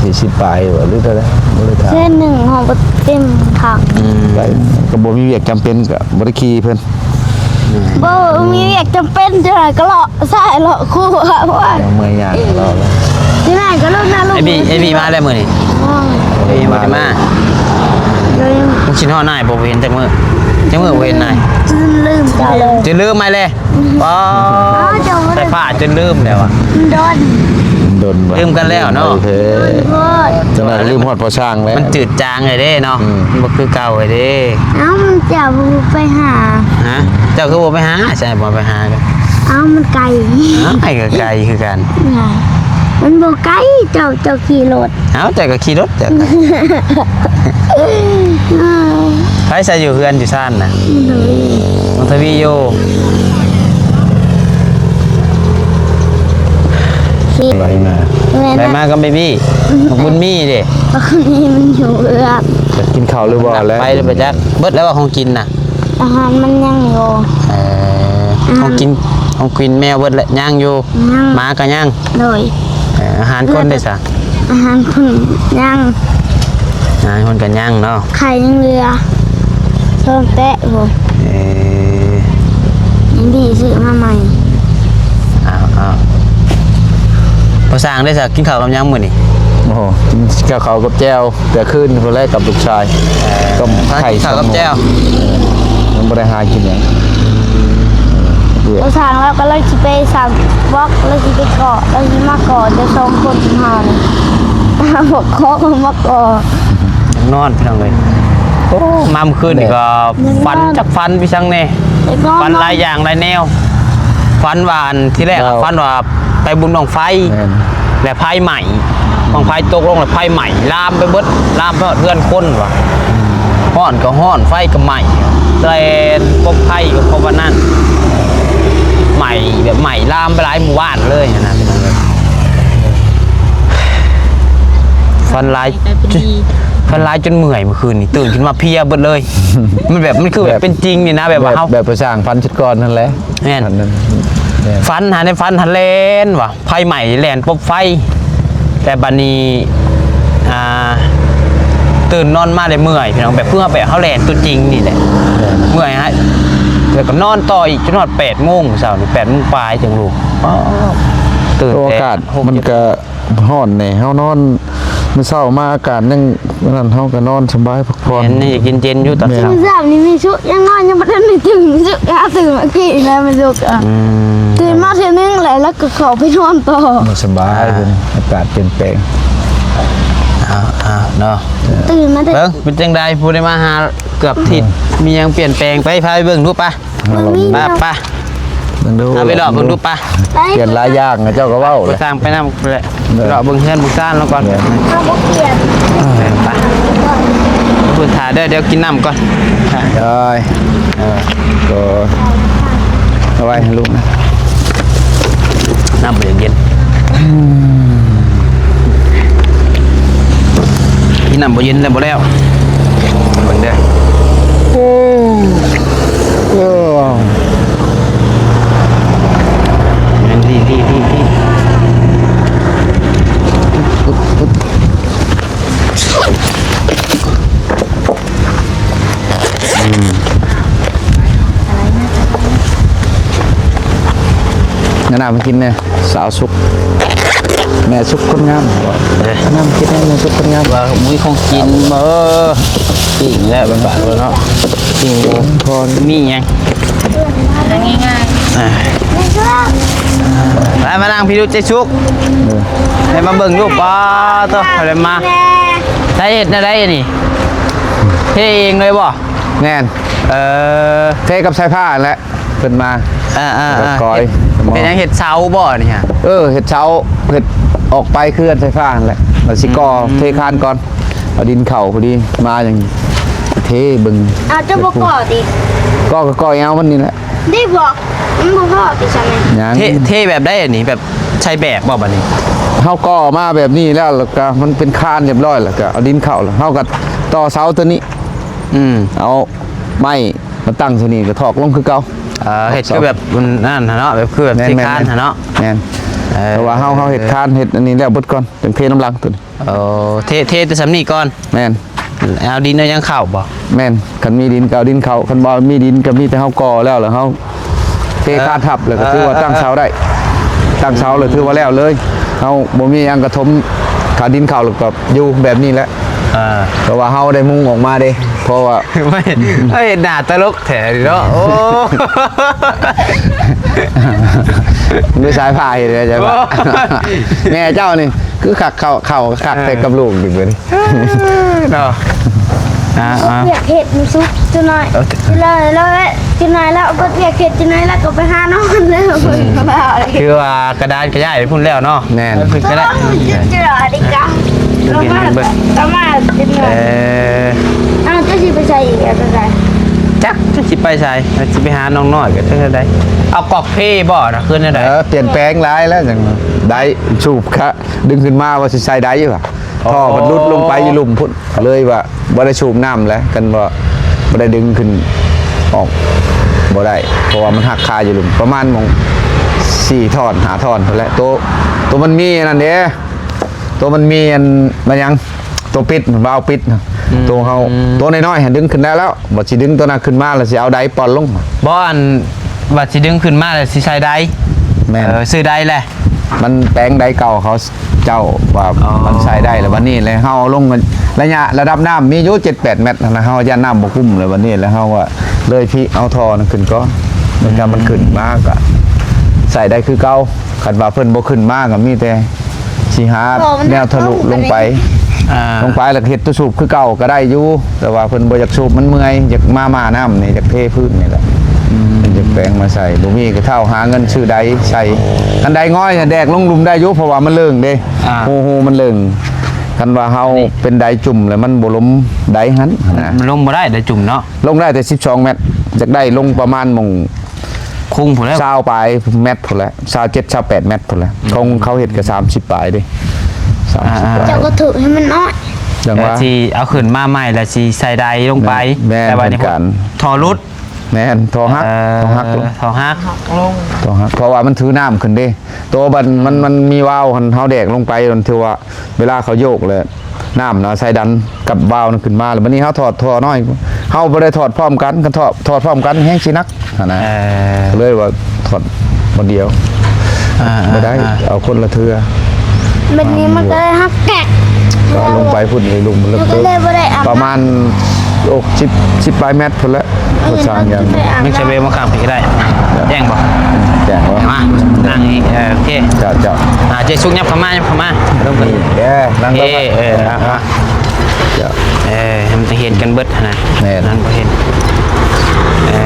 ສີ່ສິບປາຍບໍ່ ຫຼືເທົ່າໃດ ບໍ່ໄດ້ຖາມ ແສນໜຶ່ງເຮົາບໍ່ເຕັມຖັງ ອືມ ໄປ ກໍບໍ່ມີວຽກຈຳເປັນ ກໍບໍ່ໄດ້ຂີ່ເພິ່ນ ບໍ່ມີວຽກຈຳເປັນ ຈັ່ງໃດກໍເລາະຊ້າຍເລາະຂວາ ເມື່ອຍຍາກເລາະ ຈັ່ງໃດກໍລົດນະ ໄອ້ບີ ໄອ້ບີມາແລ້ວມື້ນີ້ ບໍ່ ໄອ້ບີບໍ່ໄດ້ມາ ໂດຍ ມຶງຄິດຮອດນາຍບໍ່ ບໍ່ເຫັນຈັກມື້ ຈັກມື້ບໍ່ເຫັນນາຍ ຈົນລືມເຈົ້າເລີຍ ຈົນລືມໃໝ່ເລີຍ ອໍ ເຈົ້າບໍ່ໄດ້ ສາຍຟ້າຈົນລືມແລ້ວອະ ມັນດົນ ມັນດົນບໍ່ ລືມກັນແລ້ວເນາະ ດົນໂພດ ຈັ່ງໃດກໍລືມຮອດພໍ່ຊ່າງແລ້ວ ມັນຈືດຈາງເລີຍເດ້ເນາະ ອືມ ມັນບໍ່ຄືເກົ່າເລີຍເດ້ ເອົ້າ ເຈົ້າບໍ່ໄປຫາ ຮະ ເຈົ້າຄືບໍ່ໄປຫາ ໃຊ່ບໍ່ໄປຫາ ເອົ້າ ມັນໄກ ໄກກໍໄກຄືກັນ ມັນບໍ່ໄກ ເຈົ້າ ເຈົ້າຂີ່ລົດ ເອົ້າ ເຈົ້າກໍຂີ່ລົດ ເຈົ້າກໍ ໃຜໃສ່ຢູ່ເຮືອນຢູ່ຊານນະ ນ້ອງທະວີ ນ້ອງທະວີຢູ່ ໄຫຼມາ ແມ່ນ ໄຫຼມາກັບເບບີ ບັກບຸນມີເດ້ ບັກບຸນມີມັນຢູ່ເຮືອນ ກິນເຂົ້າຫຼືບໍ່ແລ້ວ ໄປຫຼືໄປຈັກ ເບິດແລ້ວວ່າຂອງກິນນະ ອາຫານມັນຍັງຢູ່ ເອີ ອືມ ຂອງກິນ ຂອງກິນແມວເບິດແລ້ວ ຍັງຢູ່ ຍັງ ໝາກໍຍັງ ໂດຍ ເອີ ອາຫານຄົນເດ້ຊະ ອາຫານຄົນຍັງ ຫາຄົນກັນຍັງເນາະ ໄຂ່ຍັງເຫຼືອ ເພີ່ມແປະບໍ່ ເອີ ຍັງດີຊື້ມາໃໝ່ ອ້າວໆ ພໍ່ຊ່າງເດ້ ຊະ ກິນເຂົ້າກັບຫຍັງມື້ນີ້? ໂອ້ໂຫ ກິນ ກິນເຂົ້າກັບແຈ່ວ ແຕ່ຄືນພຸ້ນແຫຼະກັບລູກຊາຍ ເອີ ກັບໄຂ່ ກິນເຂົ້າກັບແຈ່ວ ຍັງບໍ່ໄດ້ຫາກິນຫຍັງ ເອີ ພໍ່ຊ່າງລາວກຳລັງຊິໄປສ້າງບລັອກ ລາວຊິໄປເກາະ ລາວຊິມາເກາະແຕ່ສອງຄົນເຮົານີ້ ບອກເກາະ ມາເກາະ ນອນ ພີ່ນ້ອງເອີຍ ໂອ້ ມາມື້ຄືນນີ້ກໍ ແມ່ນ ຝັນຈັກຝັນໄປສັງແດ່ ຢາກນອນ ຝັນຫຼາຍຢ່າງຫຼາຍແນວ ຝັນວ່າ ອັນທີແລກ ເຈົ້າ ຝັນວ່າໄປບຸນບັ້ງໄຟ ແມ່ນ ແລ້ວໄຟໄໝ້ ບັ້ງໄຟຕົກລົງແລ້ວໄຟໄໝ້ ລາມໄປເບິດ ລາມໄປຮອດເຮືອນຄົນວ່າ ຮ້ອນກໍຮ້ອນ ໄຟກໍໄໝ້ ແລ່ນປົບໄຟກໍເພາະວ່ານັ້ນ ໄໝ້ແບບໄໝ້ລາມໄປຫຼາຍໝູ່ບ້ານເລີຍຫັ້ນນະ ພີ່ນ້ອງເອີຍ. ຝັນຫຼາຍ ຝັນຫຼາຍຈົນເມື່ອຍມື້ຄືນນີ້ ຕື່ນຂຶ້ນມາເພຍເບິດເລີຍ ມັນແບບ ມັນຄືແບບເປັນຈິງນີ້ນະ ແບບວ່າເຮົາ ແບບໄປສ້າງຝັນຊຸດກ່ອນຫັ້ນແຫຼະ ແມ່ນ ຝັນຫັ້ນ ໃນຝັນຫັ້ນແລ່ນວ່າໄຟໄໝ້ແລ່ນປົບໄຟ ແຕ່ບັດນີ້ ອ່າ ຕື່ນນອນມາແລ້ວເມື່ອຍ ພີ່ນ້ອງ ແບບຄືເຮົາ ແບບເຮົາແລ່ນຕົວຈິງນີ້ແຫຼະ ເມື່ອຍ ແລ້ວກໍນອນຕໍ່ອີກຈົນຮອດແປດໂມງເຊົ້ານີ້ ແປດໂມງປາຍຈຶ່ງລຸກ ອໍ ຕື່ນ ໂອ້ ອາກາດມັນກະ ຮ້ອນແດ່ ເຮົານອນມື້ເຊົ້າມາອາກາດຍັງອັນນັ້ນ ເຮົາກໍນອນສະບາຍພັກຜ່ອນ ແມ່ນ ຍັງຢາກເຢັນໆຢູ່ຕອນເຊົ້າ ມື້ເຊົ້ານີ້ມີສຸກຍັງນອນຍັງບໍ່ທັນໄດ້ຕື່ນ ສຸກຫາຕື່ນເມື່ອກີ້ນະ ມັນສຸກ ອືມ ຕື່ນມາເທື່ອໜຶ່ງແລ້ວ ແລ້ວກໍເຂົ້າໄປນອນຕໍ່ ບໍ່ສະບາຍ ອ່າ ເພິ່ນ ອາກາດປ່ຽນແປງ ເອົາໆເນາະ ຕື່ນມາແຕ່ ເບິ່ງເປັນຈັ່ງໃດ ຜູ້ໄດ້ມາຫາເກືອບທິດ ເອີ ມີຫຍັງປ່ຽນແປງ ໄປ ພາໄປເບິ່ງດູປະ ເບິ່ງນີ້ ໄປ ໄປ ເບິ່ງດູ ເອົາໄປເລາະເບິ່ງດູປະ ໄປ ປ່ຽນຫຼາຍຢ່າງ ເຈົ້າກໍເວົ້າແຫຼະ ໄປສ້າງໄປນຳແຫຼະ ເດີ ເລາະເບິ່ງເຮືອນເບິ່ງຊານລາວກ່ອນ ເດີ ເຮົາບໍ່ປ່ຽນ ເອີ ໄປ ເພິ່ນຖ້າເດີ ດຽວກິນນ້ຳກ່ອນ ເອີຍ ເອີ ກໍເອົາໄວ້ໃຫ້ລູກນະ ນ້ຳບໍ່ເຢັນ ອືມ ກິນນ້ຳບໍ່ເຢັນແລ້ວບໍ່ແລ້ວ ເບິ່ງເດີ ໂອ້ ໂອ້ ແມ່ນ ນີ້ ນີ້ ນີ້ ນີ້ ອືມ ເອົານ້ຳມາກິນແດ່ ສາວສຸກ ແມ່ສຸກຄົນງາມ ເອີ ນ້ຳກິນແດ່ ແມ່ສຸກຄົນງາມ ວ່າມີຂອງກິນບໍ່ ປີ້ງແລ້ວບາດໆເນາະ ປີ້ງໝູ ພໍມີຫຍັງ ງ່າຍໆ ອ່າ ໄປມານັ່ງພີ້ດູເຈສຸກ ເອີ ໃຫ້ມາເບິ່ງລູກ ປ້າໂຕ ໄດ້ມາ ໄດ້ເຮັດແນວໃດນີ້ ເທເອງເລີຍບໍ່? ແມ່ນ ເອີ ເທກັບສາຍຟ້າຫັ້ນແຫຼະ ເພິ່ນມາ ອ່າໆໆ ແລ້ວກໍກອຍ ເຮັດ ເຮັດຫຍັງ ເຮັດເສົາບໍ່ນີ້ຮະ? ເອີ ເຮັດເສົາ ເຮັດອອກໄປເຂື່ອນໄຟຟ້າຫັ້ນແຫຼະ ແລ້ວຊິກໍ່ ອືມ ເທຄານກ່ອນ ເອົາດິນເຂົ້າພໍດີ ມາຈັ່ງເທເບິ່ງ ອ້າວ ເຈົ້າບໍ່ກໍ່ຕິ? ກໍ່ກໍກໍ່ແອວມັນນີ້ແຫຼະ ໄດ້ບໍ່? ມັນບໍ່ພໍຕິຊັ້ນນະ? ຍັງ ເທ ເທແບບໃດອັນນີ້ ແບບໃສ່ແບບບໍ່ບັດນີ້? ເຮົາກໍ່ມາແບບນີ້ແລ້ວ ແລ້ວກໍມັນເປັນຄານຮຽບຮ້ອຍ ແລ້ວກໍເອົາດິນເຂົ້າ ແລ້ວເຮົາກໍຕໍ່ເສົາຕົວນີ້ ອືມ ເອົາໄມ້ ມາຕັ້ງໃສ່ນີ້ກໍຖອກລົງຄືເກົ່າ ເອີ ເຮັດຄືແບບນັ້ນຫັ້ນເນາະ ແບບຄືແບບ ແມ່ນ ເທຄານຫັ້ນເນາະ ແມ່ນ ເອີ ເພາະວ່າເຮົາ ເຮົາເຮັດຄານເຮັດອັນນີ້ແລ້ວເບິດກ່ອນ ຈັ່ງເທນຳຫຼັງຕົວນີ້ ໂອ້ ເທ ເທແຕ່ສ່ຳນີ້ກ່ອນ ແມ່ນ ເອົາດິນເອົາຫຍັງເຂົ້າບໍ່? ແມ່ນ ຄັນມີດິນກໍເອົາດິນເຂົ້າ ຄັນບໍ່ມີດິນກໍມີແຕ່ເຮົາກໍ່ແລ້ວ ແລ້ວເຮົາເທຄານທັບ ເອີ ແລ້ວກໍຖືວ່າ ເອີ ຕັ້ງເສົາໄດ້ ເອີ ຕັ້ງເສົາແລ້ວຖືວ່າແລ້ວເລີຍ ເຮົາບໍ່ມີຫຍັງກໍຖົມຄານດິນເຂົ້າ ແລ້ວກໍຢູ່ແບບນີ້ແຫຼະ ອ່າ ເພາະວ່າເຮົາໄດ້ມຸງອອກມາເດ້ ເພາະວ່າ ໄມ່ ເຮັດໜ້າຕະຫຼົກແທ້ເນາະ ໂອ້ ດ້ວຍສາຍຟ້າເຮັດໄດ້ ໂອ້ ແມ່ເຈົ້ານີ້ຄືຄັກ ເຂົ້າ ເຂົ້າຄັກແທ້ ເອີ ກັບລູກນີ້ເພິ່ນ ເອີ ເນາະ ອ່າໆ ວຽກເຮັດມັນສຸກ ຈັກໜ້ອຍ ເອີ ເວລາລາວ ຈັກໜ້ອຍລາວເບິດວຽກເຮັດ ຈັກໜ້ອຍລາວກໍໄປຫານອນແລ້ວ ອືມ ຄືວ່າ ກະດານກະຍ້າຍໄປພຸ້ນແລ້ວເນາະ ແມ່ນ ເອີ ເພິ່ນກະໄດ້ ເອີ ເອີ ເອີ ອ້າວ ເຈົ້າຊິໄປໃສອີກອະ? ຈັກ ຈັກຊິໄປໃສ ຊິໄປຫານ້ອງນ້ອຍກໍເທື່ອໃດ ເອົາກອກເພບໍ່ນະ ຄືແນວໃດ? ເອີ ປ່ຽນແປງຫຼາຍແລ້ວ ຈັ່ງໄດ້ສູບກະດຶງຂຶ້ນມາວ່າຊິໃສ່ໄດ້ຢູ່ຫວາ ອໍ ທໍ່ມັນຫຼຸດລົງໄປຢູ່ລຸ່ມພຸ້ນ ເລີຍວ່າ ບໍ່ໄດ້ສູບນ້ຳແຫຼະ ຄັນວ່າບໍ່ໄດ້ດຶງຂຶ້ນອອກບໍ່ໄດ້ ເພາະວ່າມັນຫັກຄາຢູ່ລຸ່ມ ປະມານໝ່ອງສີ່ທ່ອນຫ້າທ່ອນພຸ້ນແຫຼະ ໂຕ ໂຕມັນມີອັນນັ້ນເດ້ ໂຕມັນມີອັນ ແມ່ນຫຍັງ ໂຕປິດ ວາວປິດ ອືມ ໂຕເຮົາ ໂຕນ້ອຍໆຫັ້ນດຶງຂຶ້ນໄດ້ແລ້ວ ບໍ່ຊິດຶງໂຕນັ້ນຂຶ້ນມາແລ້ວຊິເອົາໄດປ່ອນລົງ. ບໍ່ ອັນວ່າຊິດຶງຂຶ້ນມາແລ້ວຊິໃສ່ໄດ. ແມ່ນ ເອີ ຊື້ໄດແຫຼະ. ມັນແປງໄດເກົ່າເຂົາເຈົ້າວ່າ ອໍ ມັນໃສ່ໄດ້ແລ້ວ ບັດນີ້ແລ້ວເຮົາເອົາລົງ ໄລຍະລະດັບນ້ຳມີຢູ່ເຈັດແປດແມັດຫັ້ນນະ ເຮົາຢ້ານນ້ຳບໍ່ກຸ້ມແລ້ວ ບັດນີ້ແລ້ວເຮົາກໍເລີຍພິເອົາທໍ່ນັ້ນຂຶ້ນກ່ອນ ເມື່ອມັນຂຶ້ນມາກໍໃສ່ໄດ້ຄືເກົ່າ. ຄັນວ່າເພິ່ນບໍ່ຂຶ້ນມາກໍມີແຕ່ຊິຫາແນວທະລຸລົງໄປ ອ່າ ລົງໄປແລ້ວກໍເຮັດຕົວສູບຄືເກົ່າກໍໄດ້ຢູ່ ແຕ່ວ່າເພິ່ນບໍ່ຢາກສູບ ມັນເມື່ອຍ ຢາກມາມ້ານ້ຳນີ້ ຢາກເທພື້ນນີ້ແຫຼະ. ອືມ ເພິ່ນຢາກແປງມາໃສ່ ບໍ່ມີກໍເຖົ້າຫາເງິນຊື້ໄດໃສ່. ຄັນໄດງອຍແດກລົງລຸ່ມໄດ້ຢູ່ ເພາະວ່າມັນເລີງເດ້ ອ່າ ຮູ ຮູມັນເລີງ. ຄັນວ່າເຮົາເປັນໄດຈຸ່ມແລ້ວມັນບໍ່ລົງໄດຫັ້ນນະ ມັນລົງບໍ່ໄດ້ໄດຈຸ່ມເນາະ. ລົງໄດ້ແຕ່ສິບສອງແມັດ ຢາກໄດ້ລົງປະມານໝ່ອງ ຄຸງພຸ້ນແຫຼະ ຊາວປາຍແມັດພຸ້ນແຫຼະ ຊາວເຈັດ ຊາວແປດແມັດພຸ້ນແຫຼະ. ອືມ ຂອງເຂົາເຮັດກໍສາມສິບປາຍເດ້ ສາມສິບ ອ່າໆ ປາຍ. ເຈົ້າກໍຖືກໃຫ້ມັນນ້ອຍ ຈັ່ງວ່າຊິເອົາຂຶ້ນມາໃໝ່ ແລ້ວຊິໃສ່ໄດລົງໄປ. ແມ່ນ ແຕ່ວ່ານີ້ທໍ່ຫຼຸດ. ແມ່ນ ທໍ່ຫັກ ເອີ ທໍ່ຫັກ ທໍ່ຫັກ ເພາະວ່າມັນຖືນ້ຳຂຶ້ນເດ້ ໂຕມັນ ມັນ ມັນມີວາວຫັ້ນ ເຮົາແດກລົງໄປ ມັນຖືວ່າເວລາເຂົາໂຍກແລ້ວ ນ້ຳນະໃສ່ດັນກັບວາວນັ້ນຂຶ້ນມາ ແລ້ວບັດນີ້ເຮົາຖອດທໍ່ນ້ອຍ ເຮົາບໍ່ໄດ້ຖອດພ້ອມກັນ ຄັນຖອດ ຖອດພ້ອມກັນແຮງຊິໜັກຫັ້ນນະ. ເອີ ເລີຍວ່າຖອດບ່ອນດຽວ ອ່າໆໆ ບໍ່ໄດ້ ເອົາຄົນລະເທື່ອ. ບັດນີ້ມັນກໍເລີຍຫັກແກກ ກໍລົງໄປພຸ້ນເລີຍ ລົງມັນເລິກ ມັນກໍເລີຍບໍ່ໄດ້ອາບ ປະມານ ໂອ້ ສິບ ສິບປາຍແມັດພຸ້ນແຫຼະ. ບໍ່ສ້າງຫຍັງ ມັນຈະເວມາຂ້າງພີ້ກໍໄດ້. ແຈ້ງບໍ່? ແຈ້ງບໍ່? ມາ ນັ່ງນີ້ ເອີ ໂອເຄ ເຈົ້າ ເຈົ້າ ອ່າ ເຈສຸກ ຍັບເຂົ້າມາ ຍັບເຂົ້າມາ ລົງໄປ ນີ້ເດີ ນັ່ງ ເອີ ເອີ ເອີ ເອີ ເອີ ໃຫ້ມັນເຫັນກັນເບິດຫັ້ນນະ. ແມ່ນ ນັ້ນບໍ່ເຫັນ ເອີ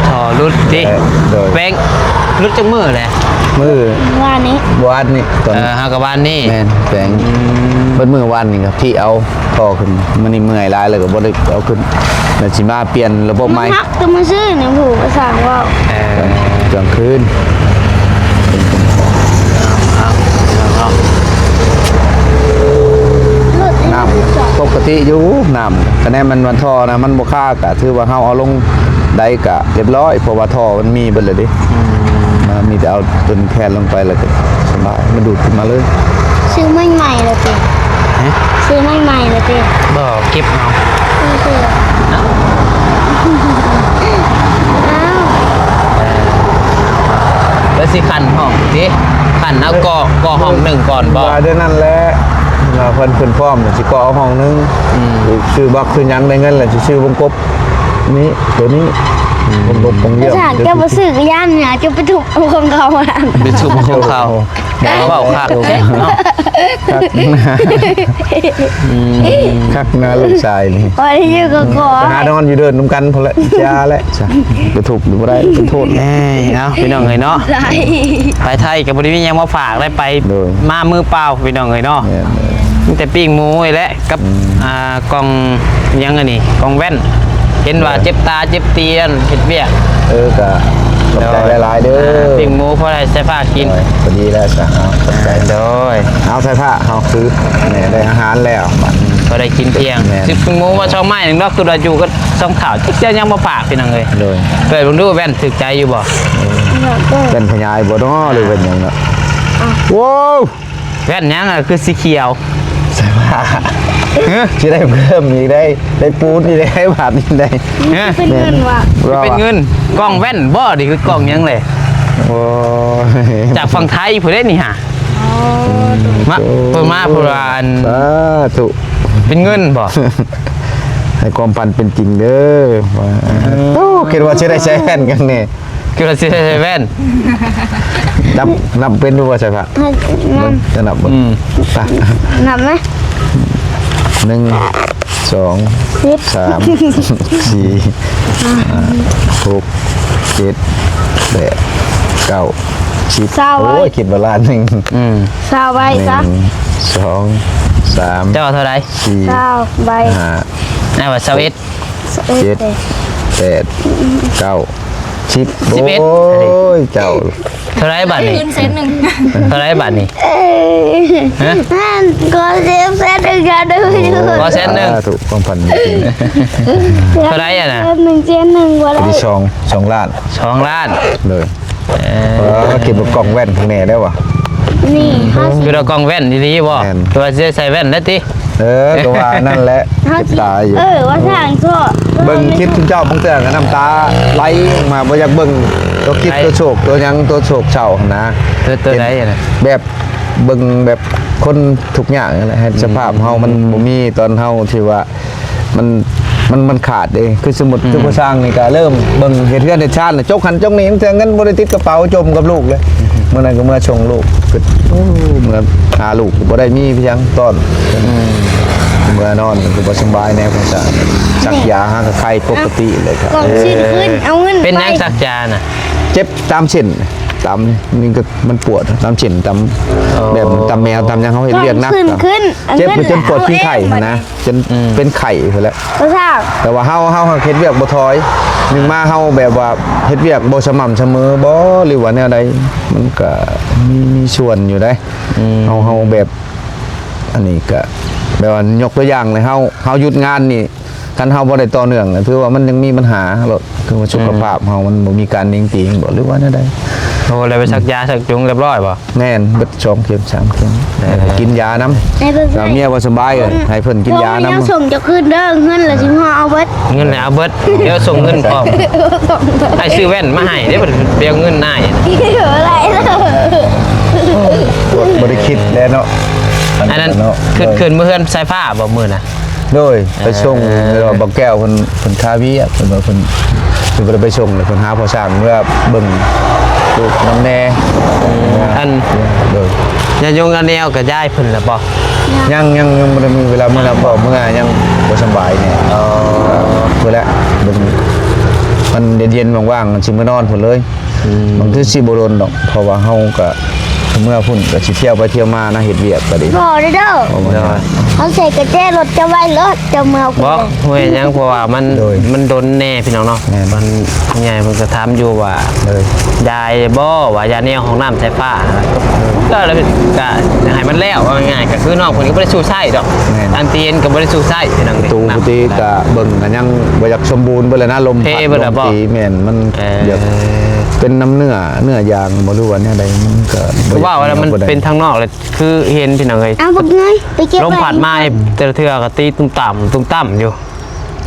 ທໍ່ຫຼຸດຕິ ເອີ ໂດຍ ແປງຫຼຸດຈັກມື້ແຫຼະ? ມື້ວານນີ້ ວານນີ້ ຕອນ ເອີ ເຮົາກໍວານນີ້ ແມ່ນ ແປງ ອືມ ເບິດມື້ວານນີ້ກໍພີ້ເອົາ ພໍຂຶ້ນ ມື້ນີ້ເມື່ອຍຫຼາຍ ແລ້ວກໍບໍ່ໄດ້ເອົາຂຶ້ນ ແລ້ວຊິມາປ່ຽນລະບົບໃໝ່. ມັນຫັກແຕ່ມື້ຊືນນີ້ ຜູ້ກໍຊ່າງເວົ້າ ເອີ ກາງຄືນ ນ້ຳປົກກະຕິຢູ່ ນ້ຳ ຄະແນນມັນ ມັນທໍ່ນະ ມັນບໍ່ຄາ ກໍຖືວ່າເຮົາເອົາລົງໄດ້ກໍລຽບຮ້ອຍ ເພາະວ່າທໍ່ມັນມີເບິດແລ້ວເດ້. ອືມ ມັນມີແຕ່ເອົາຕົວແຜ່ນລົງໄປ ແລ້ວກໍສະບາຍ ມັນດູດຂຶ້ນມາເລີຍ. ຊື້ໃໝ່ໆແລ້ວຕິ? ຮະ? ຊື້ໃໝ່ໆແລ້ວຕິ? ບໍ່ ເກັບເອົາ. ຊື້ເທື່ອ. ອ້າວ ເອີ ແລ້ວຊິຂັ້ນຫ້ອງຕິ? ຂັ້ນເອົາ ເອີ ກໍ່ ກໍ່ຫ້ອງໜຶ່ງກ່ອນບໍ່? ວ່າແນວນັ້ນແຫຼະ ວ່າເພິ່ນ ເພິ່ນພ້ອມ ຊິກໍ່ເອົາຫ້ອງໜຶ່ງ. ອືມ ຊື້ບັກ ຊື້ຫຍັງ ໄດ້ເງິນແລ້ວ ຊິຊື້ວົງກົບ ນີ້ ໂຕນີ້ ອືມ ກົບກົບກົງຢ້ຽມ. ຖ້າເຈົ້າບໍ່ຊື້ກໍຢ້ານຫຍັງ ເຈົ້າໄປທຸບເອົາຂອງເຂົາຫັ້ນ ໄປທຸບເອົາຂອງເຂົາ. ເວົ້າຄັກແທ້ເນາະ ຄັກນະ ອືມ ຄັກນະລູກຊາຍນີ້. ພໍໄດ້ຢູ່ກໍຂໍ ໄປຫານອນຢູ່ເດີ່ນນຳກັນພຸ້ນແຫຼະ ຢ່າແຫຼະ ໄປທຸບຢູ່ບໍ່ໄດ້ ເປັນໂທດ. ເອີຍ ເອົາ ພີ່ນ້ອງເອີຍເນາະ ໄປໄທກໍບໍ່ໄດ້ມີຫຍັງມາຝາກໄດ້ ໄປ ໂດຍ ມາມືເປົ່າ ພີ່ນ້ອງເອີຍເນາະ. ແມ່ນໆ ມີແຕ່ປີ້ງໝູນີ້ແຫຼະ ກັບ ອືມ ອ່າ ກ່ອງຫຍັງອັນນີ້ ກ່ອງແວ່ນ ເຫັນວ່າ ເອີ ເຈັບຕາເຈັບຕີອັນເຮັດວຽກ. ເອີ ກະຂອບໃຈຫຼາຍໆເດີ ໂດຍ ອ່າ ປີ້ງໝູພໍໄດ້ໃສ່ຜ້າກິນ. ໂດຍ ພໍດີແລ້ວຊະ ເອົາ ຂອບໃຈ ໂດຍ. ເອົາ ໃສ່ຜ້າເຮົາຄື ແມ່ ໄດ້ອາຫານແລ້ວ ພໍໄດ້ກິນທ່ຽງ. ແມ່ນ ຊື້ປີ້ງໝູມາສອງໄມ້ໜຶ່ງດອກ ຄືວ່າຢູ່ກັບສອງເຖົ້າ ຈັກຈະຍັງບໍ່ປາກ ພີ່ນ້ອງເອີຍ. ໂດຍ ເປີດເບິ່ງດູ ແວ່ນຖືກໃຈຢູ່ບໍ່? ເອີ ແວ່ນພະຍາຍບໍ່ເນາະ ຫຼືແວ່ນຫຍັງເນາະ? ອ້າວ ໂວ້ວ ແວ່ນຫຍັງອະ ຄືສີຂຽວ? ໃສ່ຜ້າ ຮະ? ຊິໄດ້ເພີ່ມອີກໄດ໋ ໄດ້ປູນອີກໄດ໋ ບາດນີ້ໄດ໋. ຮະ? ເປັນເງິນວະ? ເປັນເງິນ ກ່ອງແວ່ນບໍ່? ນີ້ຄືກ່ອງຫຍັງແຫຼະ? ໂອ້ຍ ຈາກຝັ່ງໄທພຸ້ນເດ້ນີ້ຫາ. ມາ ເພິ່ນມາເພິ່ນວ່າອັນ ສາທຸ ເປັນເງິນບໍ່? ໃຫ້ຄວາມຝັນເປັນຈິງເດີ. ໂອ້ ຄິດວ່າຊິໄດ້ໃສ່ແວ່ນກັນແດ່. ຄືວ່າຊິໃສ່ແວ່ນ. ນັບ ນັບເປັນຢູ່ບໍ່ ໃສ່ຜ້າ? ຈະນັບເບິ່ງ. ອືມ ໄປ ນັບໄໝ? ໜຶ່ງ ສອງ ສິບ ສາມ ສີ່ ຫ້າ ຫົກ ເຈັດ ແປດ ເກົ້າ ສິບ ຊາວໃບ. ໂອ້ຍ ຄິດວ່າລ້ານໜຶ່ງ. ອືມ ຊາວໃບຊະ. ໜຶ່ງ ສອງ ສາມ ເຈົ້າເທົ່າໃດ? ສີ່ ຊາວໃບ. ຫ້າ ອ້າຍວ່າຊາວເອັດ. ເຈັດ ແປດ ເກົ້າ ສິບ ສິບເອັດ. ໂອ້ຍ ເຈົ້າ ເທົ່າໃດບາດນີ້? ຄືນເຊັນໜຶ່ງ. ເທົ່າໃດບາດນີ້? ຮະ? ກໍເຊັນໜຶ່ງ ໂອ້ ກໍເຊັນໜຶ່ງ. ສາທຸ ຄວາມຝັນມີຈິງ. ເທົ່າໃດອະນະ? ເຊັນໜຶ່ງ ເຊັນໜຶ່ງບໍ່ໄດ້. ສອງ ສອງລ້ານ. ສອງລ້ານ. ໂດຍ. ເອີ ເອີ ເກັບກັບກ່ອງແວ່ນຂ້າງແນ່ໄດ້ຫວາ? ນີ້ ເຮົາຊິ ຄືລະກ້ອງແວ່ນອີ່ຫຼີບໍ່? ແມ່ນ ຄືວ່າຊິໄດ້ໃສ່ແວ່ນແລ້ວຕິ? ເອີ ກໍວ່ານັ້ນແຫຼະ ເຮົາ ເຈັບຕາຢູ່. ເອີ ວ່າທາງໂທດ ເບິ່ງຄລິບຊຸມເຈົ້າບາງເທື່ອກໍນ້ຳຕາໄຫຼອອກມາ ບໍ່ຢາກເບິ່ງຕົວຄລິບ ໄຫຼ ຕົວໂສກ ຕົວຫຍັງ ຕົວໂສກເສົ້າຫັ້ນນະ. ຕົວ ຕົວໃດຫັ້ນນະ? ແບບ ເບິ່ງແບບຄົນທຸກຍາກນັ້ນແຫຼະ ໃຫ້ສະພາບເຮົາມັນ ອືມ ບໍ່ມີຕອນເຮົາທີ່ວ່າ ມັນ ມັນ ມັນຂາດເດ້. ຄືສົມມຸດ ອືມ ຄືພໍ່ຊ່າງນີ້ກໍເລີ່ມເບິ່ງເຮັດເຮືອນເຮັດຊານ ຈົກຫັ້ນຈົກນີ້ ບາງເທື່ອເງິນບໍ່ໄດ້ຕິດກະເປົາ ຈົມກັບລູກເລີຍ. ອືມ ມື້ນັ້ນກໍເມືອສົ່ງລູກ ຄື ໂອ້ ເມືອຫາລູກກໍບໍ່ໄດ້ມີພຽງຕອນ ອືມ ເມືອນອນກໍບໍ່ສະບາຍແດ່ ພໍ່ຊ່າງ ສັກຢາຫາກໍໄຂ້ປົກກະຕິເລີຍ. ກອງຊິນຂຶ້ນ ເອີ ເອົາເງິນ ເປັນຫຍັງ ໄປ ສັກຢານະ? ເຈັບຕາມເສັ້ນ ຕາມນີ້ກໍມັນປວດ ຕາມເສັ້ນ ຕາມ ອໍ ແບບຕາມແມວ ຕາມຫຍັງ ເຮົາເຮັດວຽກໜັກ ເຈັບຈົນປວດຂີ້ໄຂ້ຫັ້ນນະ. ຈົນ ອືມ ເປັນໄຂ້ພຸ້ນແຫຼະ ແຕ່ວ່າເຮົາ ເຮົາຫາກເຮັດວຽກບໍ່ຖອຍ ໜຶ່ງມາເຮົາແບບວ່າເຮັດວຽກບໍ່ສະໝ່ຳສະເໝີບໍ ຫຼືວ່າແນວໃດ ມັນກະມີ ມີສ່ວນຢູ່ເດ້. ອືມ ເຮົາ ເຮົາແບບ ອັນນີ້ກະແບບວ່າຍົກຕົວຢ່າງເລີຍ ເຮົາ ເຮົາຢຸດງານນີ້ ຄັນເຮົາບໍ່ໄດ້ຕໍ່ເນື່ອງ ຖືວ່າມັນຍັງມີບັນຫາໂລດ ຄືວ່າສຸຂະພາບເຮົາມັນບໍ່ມີການເໜັງຕີງບໍ ຫຼືວ່າແນວໃດ. ໂອ້ ແລ້ວໄປສັກຢາສັກຈຸງຮຽບຮ້ອຍບໍ? ແມ່ນ ເບິດສອງເຂັມສາມເຂັມ ເອີ ແລ້ວກໍກິນຢານຳ. ເອີ ເອີ ເມຍບໍ່ສະບາຍ ເອີ ໃຫ້ເພິ່ນກິນຢານຳ. ຍັງສົ່ງເຈົ້າຄືນເດີ ເງິນລະຊິເອົາເບິດ ເງິນລະເອົາເບິດ ດຽວສົ່ງເງິນພ້ອມ ໃຫ້ຊື້ແວ່ນມາໃຫ້ເດ້ ໄປເອົາເງິນອ້າຍ ບໍ່ໄດ້ ບໍ່ ບໍ່ໄດ້ຄິດແລ້ວເນາະ. ອັນນັ້ນ ອັນນັ້ນເນາະ ຂຶ້ນ ຂຶ້ນມື້ເຮືອນສາຍຟ້າບໍມື້ນະ? ໂດຍ ໄປສົ່ງ ເອີ ແລ້ວບາງແກ້ວເພິ່ນ ເພິ່ນຄາວຽກ ເພິ່ນວ່າເພິ່ນ ເພິ່ນບໍ່ໄດ້ໄປສົ່ງ ເພິ່ນຫາພໍ່ຊ່າງເມືອເບິ່ງລູກນຳແດ່. ອືມ ອັນ ໂດຍ ຍາຍົງຍາແນວກໍຍ້າຍເພິ່ນແລ້ວບໍ່? ຍັງ ຍັງ ຍັງບໍ່ໄດ້ມີເວລາເມືອ ເພາະເມືອຍັງບໍ່ສະບາຍແດ່. ອໍ ເພິ່ນແຫຼະ ມັນເຢັນໆ ວ່າງໆ ຊິເມືອນອນພຸ້ນເລີຍ. ອືມ ມັນຄືຊິບໍ່ດົນດອກ ເພາະວ່າເຮົາກະເມືອພຸ້ນກະຊິທ່ຽວໄປທ່ຽວມານະ ເຮັດວຽກກະດີ. ບໍ່ເດີ ເຮົາໃສ່ກະແຈລົດເຈົ້າໄວ້ໂລດ ເຈົ້າເມືອພຸ້ນ. ບໍ່ ເຮັດຫຍັງ ເພາະວ່າມັນ ໂດຍ ມັນດົນແດ່ພີ່ນ້ອງເນາະ. ແມ່ນ ມັນໃຫຍ່ເພິ່ນກະຖາມຢູ່ວ່າ ໂດຍ ຢາຍບໍ່ ວ່າຢາແນວຫ້ອງນ້ຳສາຍຟ້າ ໂດຍ ກະ ກະໃຫ້ມັນແລ້ວ ເວົ້າງ່າຍໆ ກະຄືນ້ອງເພິ່ນກະບໍ່ໄດ້ສູ້ໃຊ້ດອກ. ແມ່ນ ອັນຕີນກະບໍ່ໄດ້ສູ້ໃຊ້ພີ່ນ້ອງເອີຍ ປະຕູ ກະເບິ່ງກະຍັງບໍ່ຢາກສົມບູນເບິດແລ້ວນະ ລົມພັດລົມຕີ ແມ່ນ ມັນ ເອີ ຢາກ ເປັນນຳເນື້ອ ເນື້ອຢາງບໍ່ ຫຼືວ່າແນວໃດ ມັນກໍບໍ່ຢາກ ເວົ້າແລ້ວມັນເປັນທາງນອກແຫຼະ ຄືເຫັນພີ່ນ້ອງເອີຍ ເອົາບັກເງຍໄປເກັບ ລົມພັດມາແຕ່ລະເທື່ອກໍຕີຕຸ້ມຕາມ ຕຸ້ມຕາມຢູ່.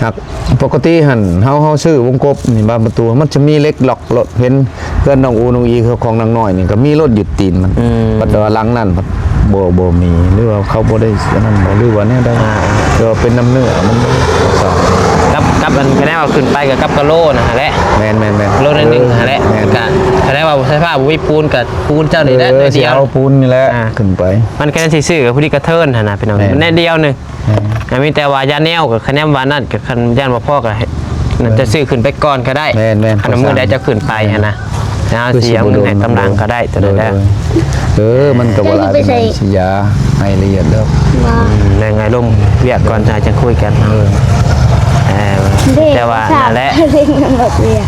ຫາກປົກກະຕິຫັ້ນ ເຮົາ ເຮົາຊື້ວົງກົບນີ້ບານປະຕູ ມັນຈະມີເຫຼັກລັອກໂລດ ເຫັນເຮືອນນ້ອງອູນ້ອງອີ ຂອງນາງນ້ອຍນີ້ກໍມີໂລດ ຍຶດຕີນມັນ. ອືມ ບັດວ່າຫຼັງນັ້ນພັດບໍ່ ບໍ່ມີ ຫຼືວ່າເຂົາບໍ່ໄດ້ອັນນັ້ນບໍ ຫຼືວ່າແນວໃດ ອ່າ ແຕ່ວ່າເປັນນຳເນື້ອມັນ ກັບ ກັບອັນ ຄະແນນວ່າຂຶ້ນໄປກໍກັບກະໂລນະຫັ້ນແຫຼະ. ແມ່ນໆໆ ໂລໜ້ອຍໜຶ່ງຫັ້ນແຫຼະ. ແມ່ນ ກະຄະແນນວ່າສາຍຟ້າບໍ່ມີປູນ ກະປູນເຈົ້ານີ້ແຫຼະ ເອີ ໜ້ອຍດຽວ ຊິເອົາປູນນີ້ແຫຼະ ອ່າ ຂຶ້ນໄປ. ມັນຄະແນນຊິຊື້ກັບຜູ້ທີ່ກະເທີນຫັ້ນນະພີ່ນ້ອງ ແມ່ນ ມັນໜ້ອຍດຽວໜຶ່ງ. ແມ່ນ ກໍມີແຕ່ວ່າຢາແນວ ກໍຄະແນນວ່ານັ້ນ ກໍຄັນຢ້ານບໍ່ພໍ ກໍໃຫ້ ນັ້ນຈະຊື້ຂຶ້ນໄປກ່ອນກໍໄດ້. ແມ່ນໆ ຄັນມື້ໃດເຈົ້າຂຶ້ນໄປຫັ້ນນະ ເຮົາຊິເອົາເງິນໃຫ້ຕຳຫຼັງກໍໄດ້ ໂຕນັ້ນແຫຼະ. ໂດຍ ໂດຍ ເອີ ມັນກໍບໍ່ຫຼາຍ ເຈົ້າຊິໄປໃສ ຊິຢາໃຫ້ລະອຽດເດີ. ອືມ ແລ້ວໄງລົມວຽກກ່ອນ ຈັ່ງຄ່ອຍຄຸຍກັນ. ເອີ ເອີ ແຕ່ວ່ານັ້ນແຫຼະ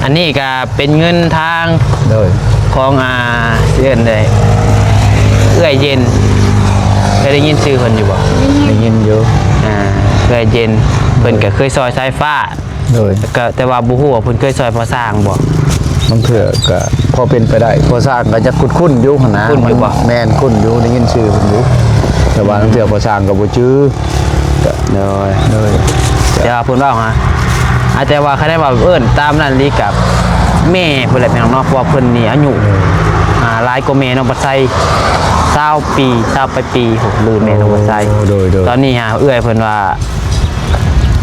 ອັນນີ້ກໍເປັນເງິນທາງ ໂດຍ ຂອງ ອ່າ ຊິເອີ້ນໃດ ເອື້ອຍເຢັນ ເຄີຍໄດ້ຍິນຊື່ເພິ່ນຢູ່ບໍ່? ໄດ້ຍິນຢູ່ ອ່າ ເອື້ອຍເຢັນ ເພິ່ນກໍເຄີຍຊ່ອຍສາຍຟ້າ. ໂດຍ ກໍແຕ່ວ່າບໍ່ຮູ້ວ່າເພິ່ນເຄີຍຊ່ອຍພໍ່ຊ່າງບໍ່? ບາງເທື່ອກໍພໍເປັນໄປໄດ້ ພໍ່ຊ່າງກໍຈະຄຸ້ນໆຢູ່ຫັ້ນນະ. ຄຸ້ນຢູ່ບໍ່? ແມ່ນ ຄຸ້ນຢູ່ ໄດ້ຍິນຊື່ເພິ່ນຢູ່ ແຕ່ວ່າ ອືມ ບາງເທື່ອພໍ່ຊ່າງກໍບໍ່ຈື່. ໂດຍ ໂດຍ ແຕ່ວ່າເພິ່ນເວົ້າຫາ ອາດຈະວ່າ ຄັນໄດ້ວ່າເອີ້ນຕາມນັ້ນອີ່ຫຼີກັບແມ່ພຸ້ນແຫຼະພີ່ນ້ອງເນາະ ເພາະວ່າເພິ່ນນີ້ອາຍຸ ໂດຍ ອ່າ ຫຼາຍກວ່າແມ່ນ້ອງປາໄຊຊາວປີ ຊາວປາຍປີພຸ້ນ ຫຼືແມ່ນ້ອງປາໄຊ. ໂອ້ ໂດຍ ໂດຍ ຕອນນີ້ຫາເອື້ອຍເພິ່ນວ່າ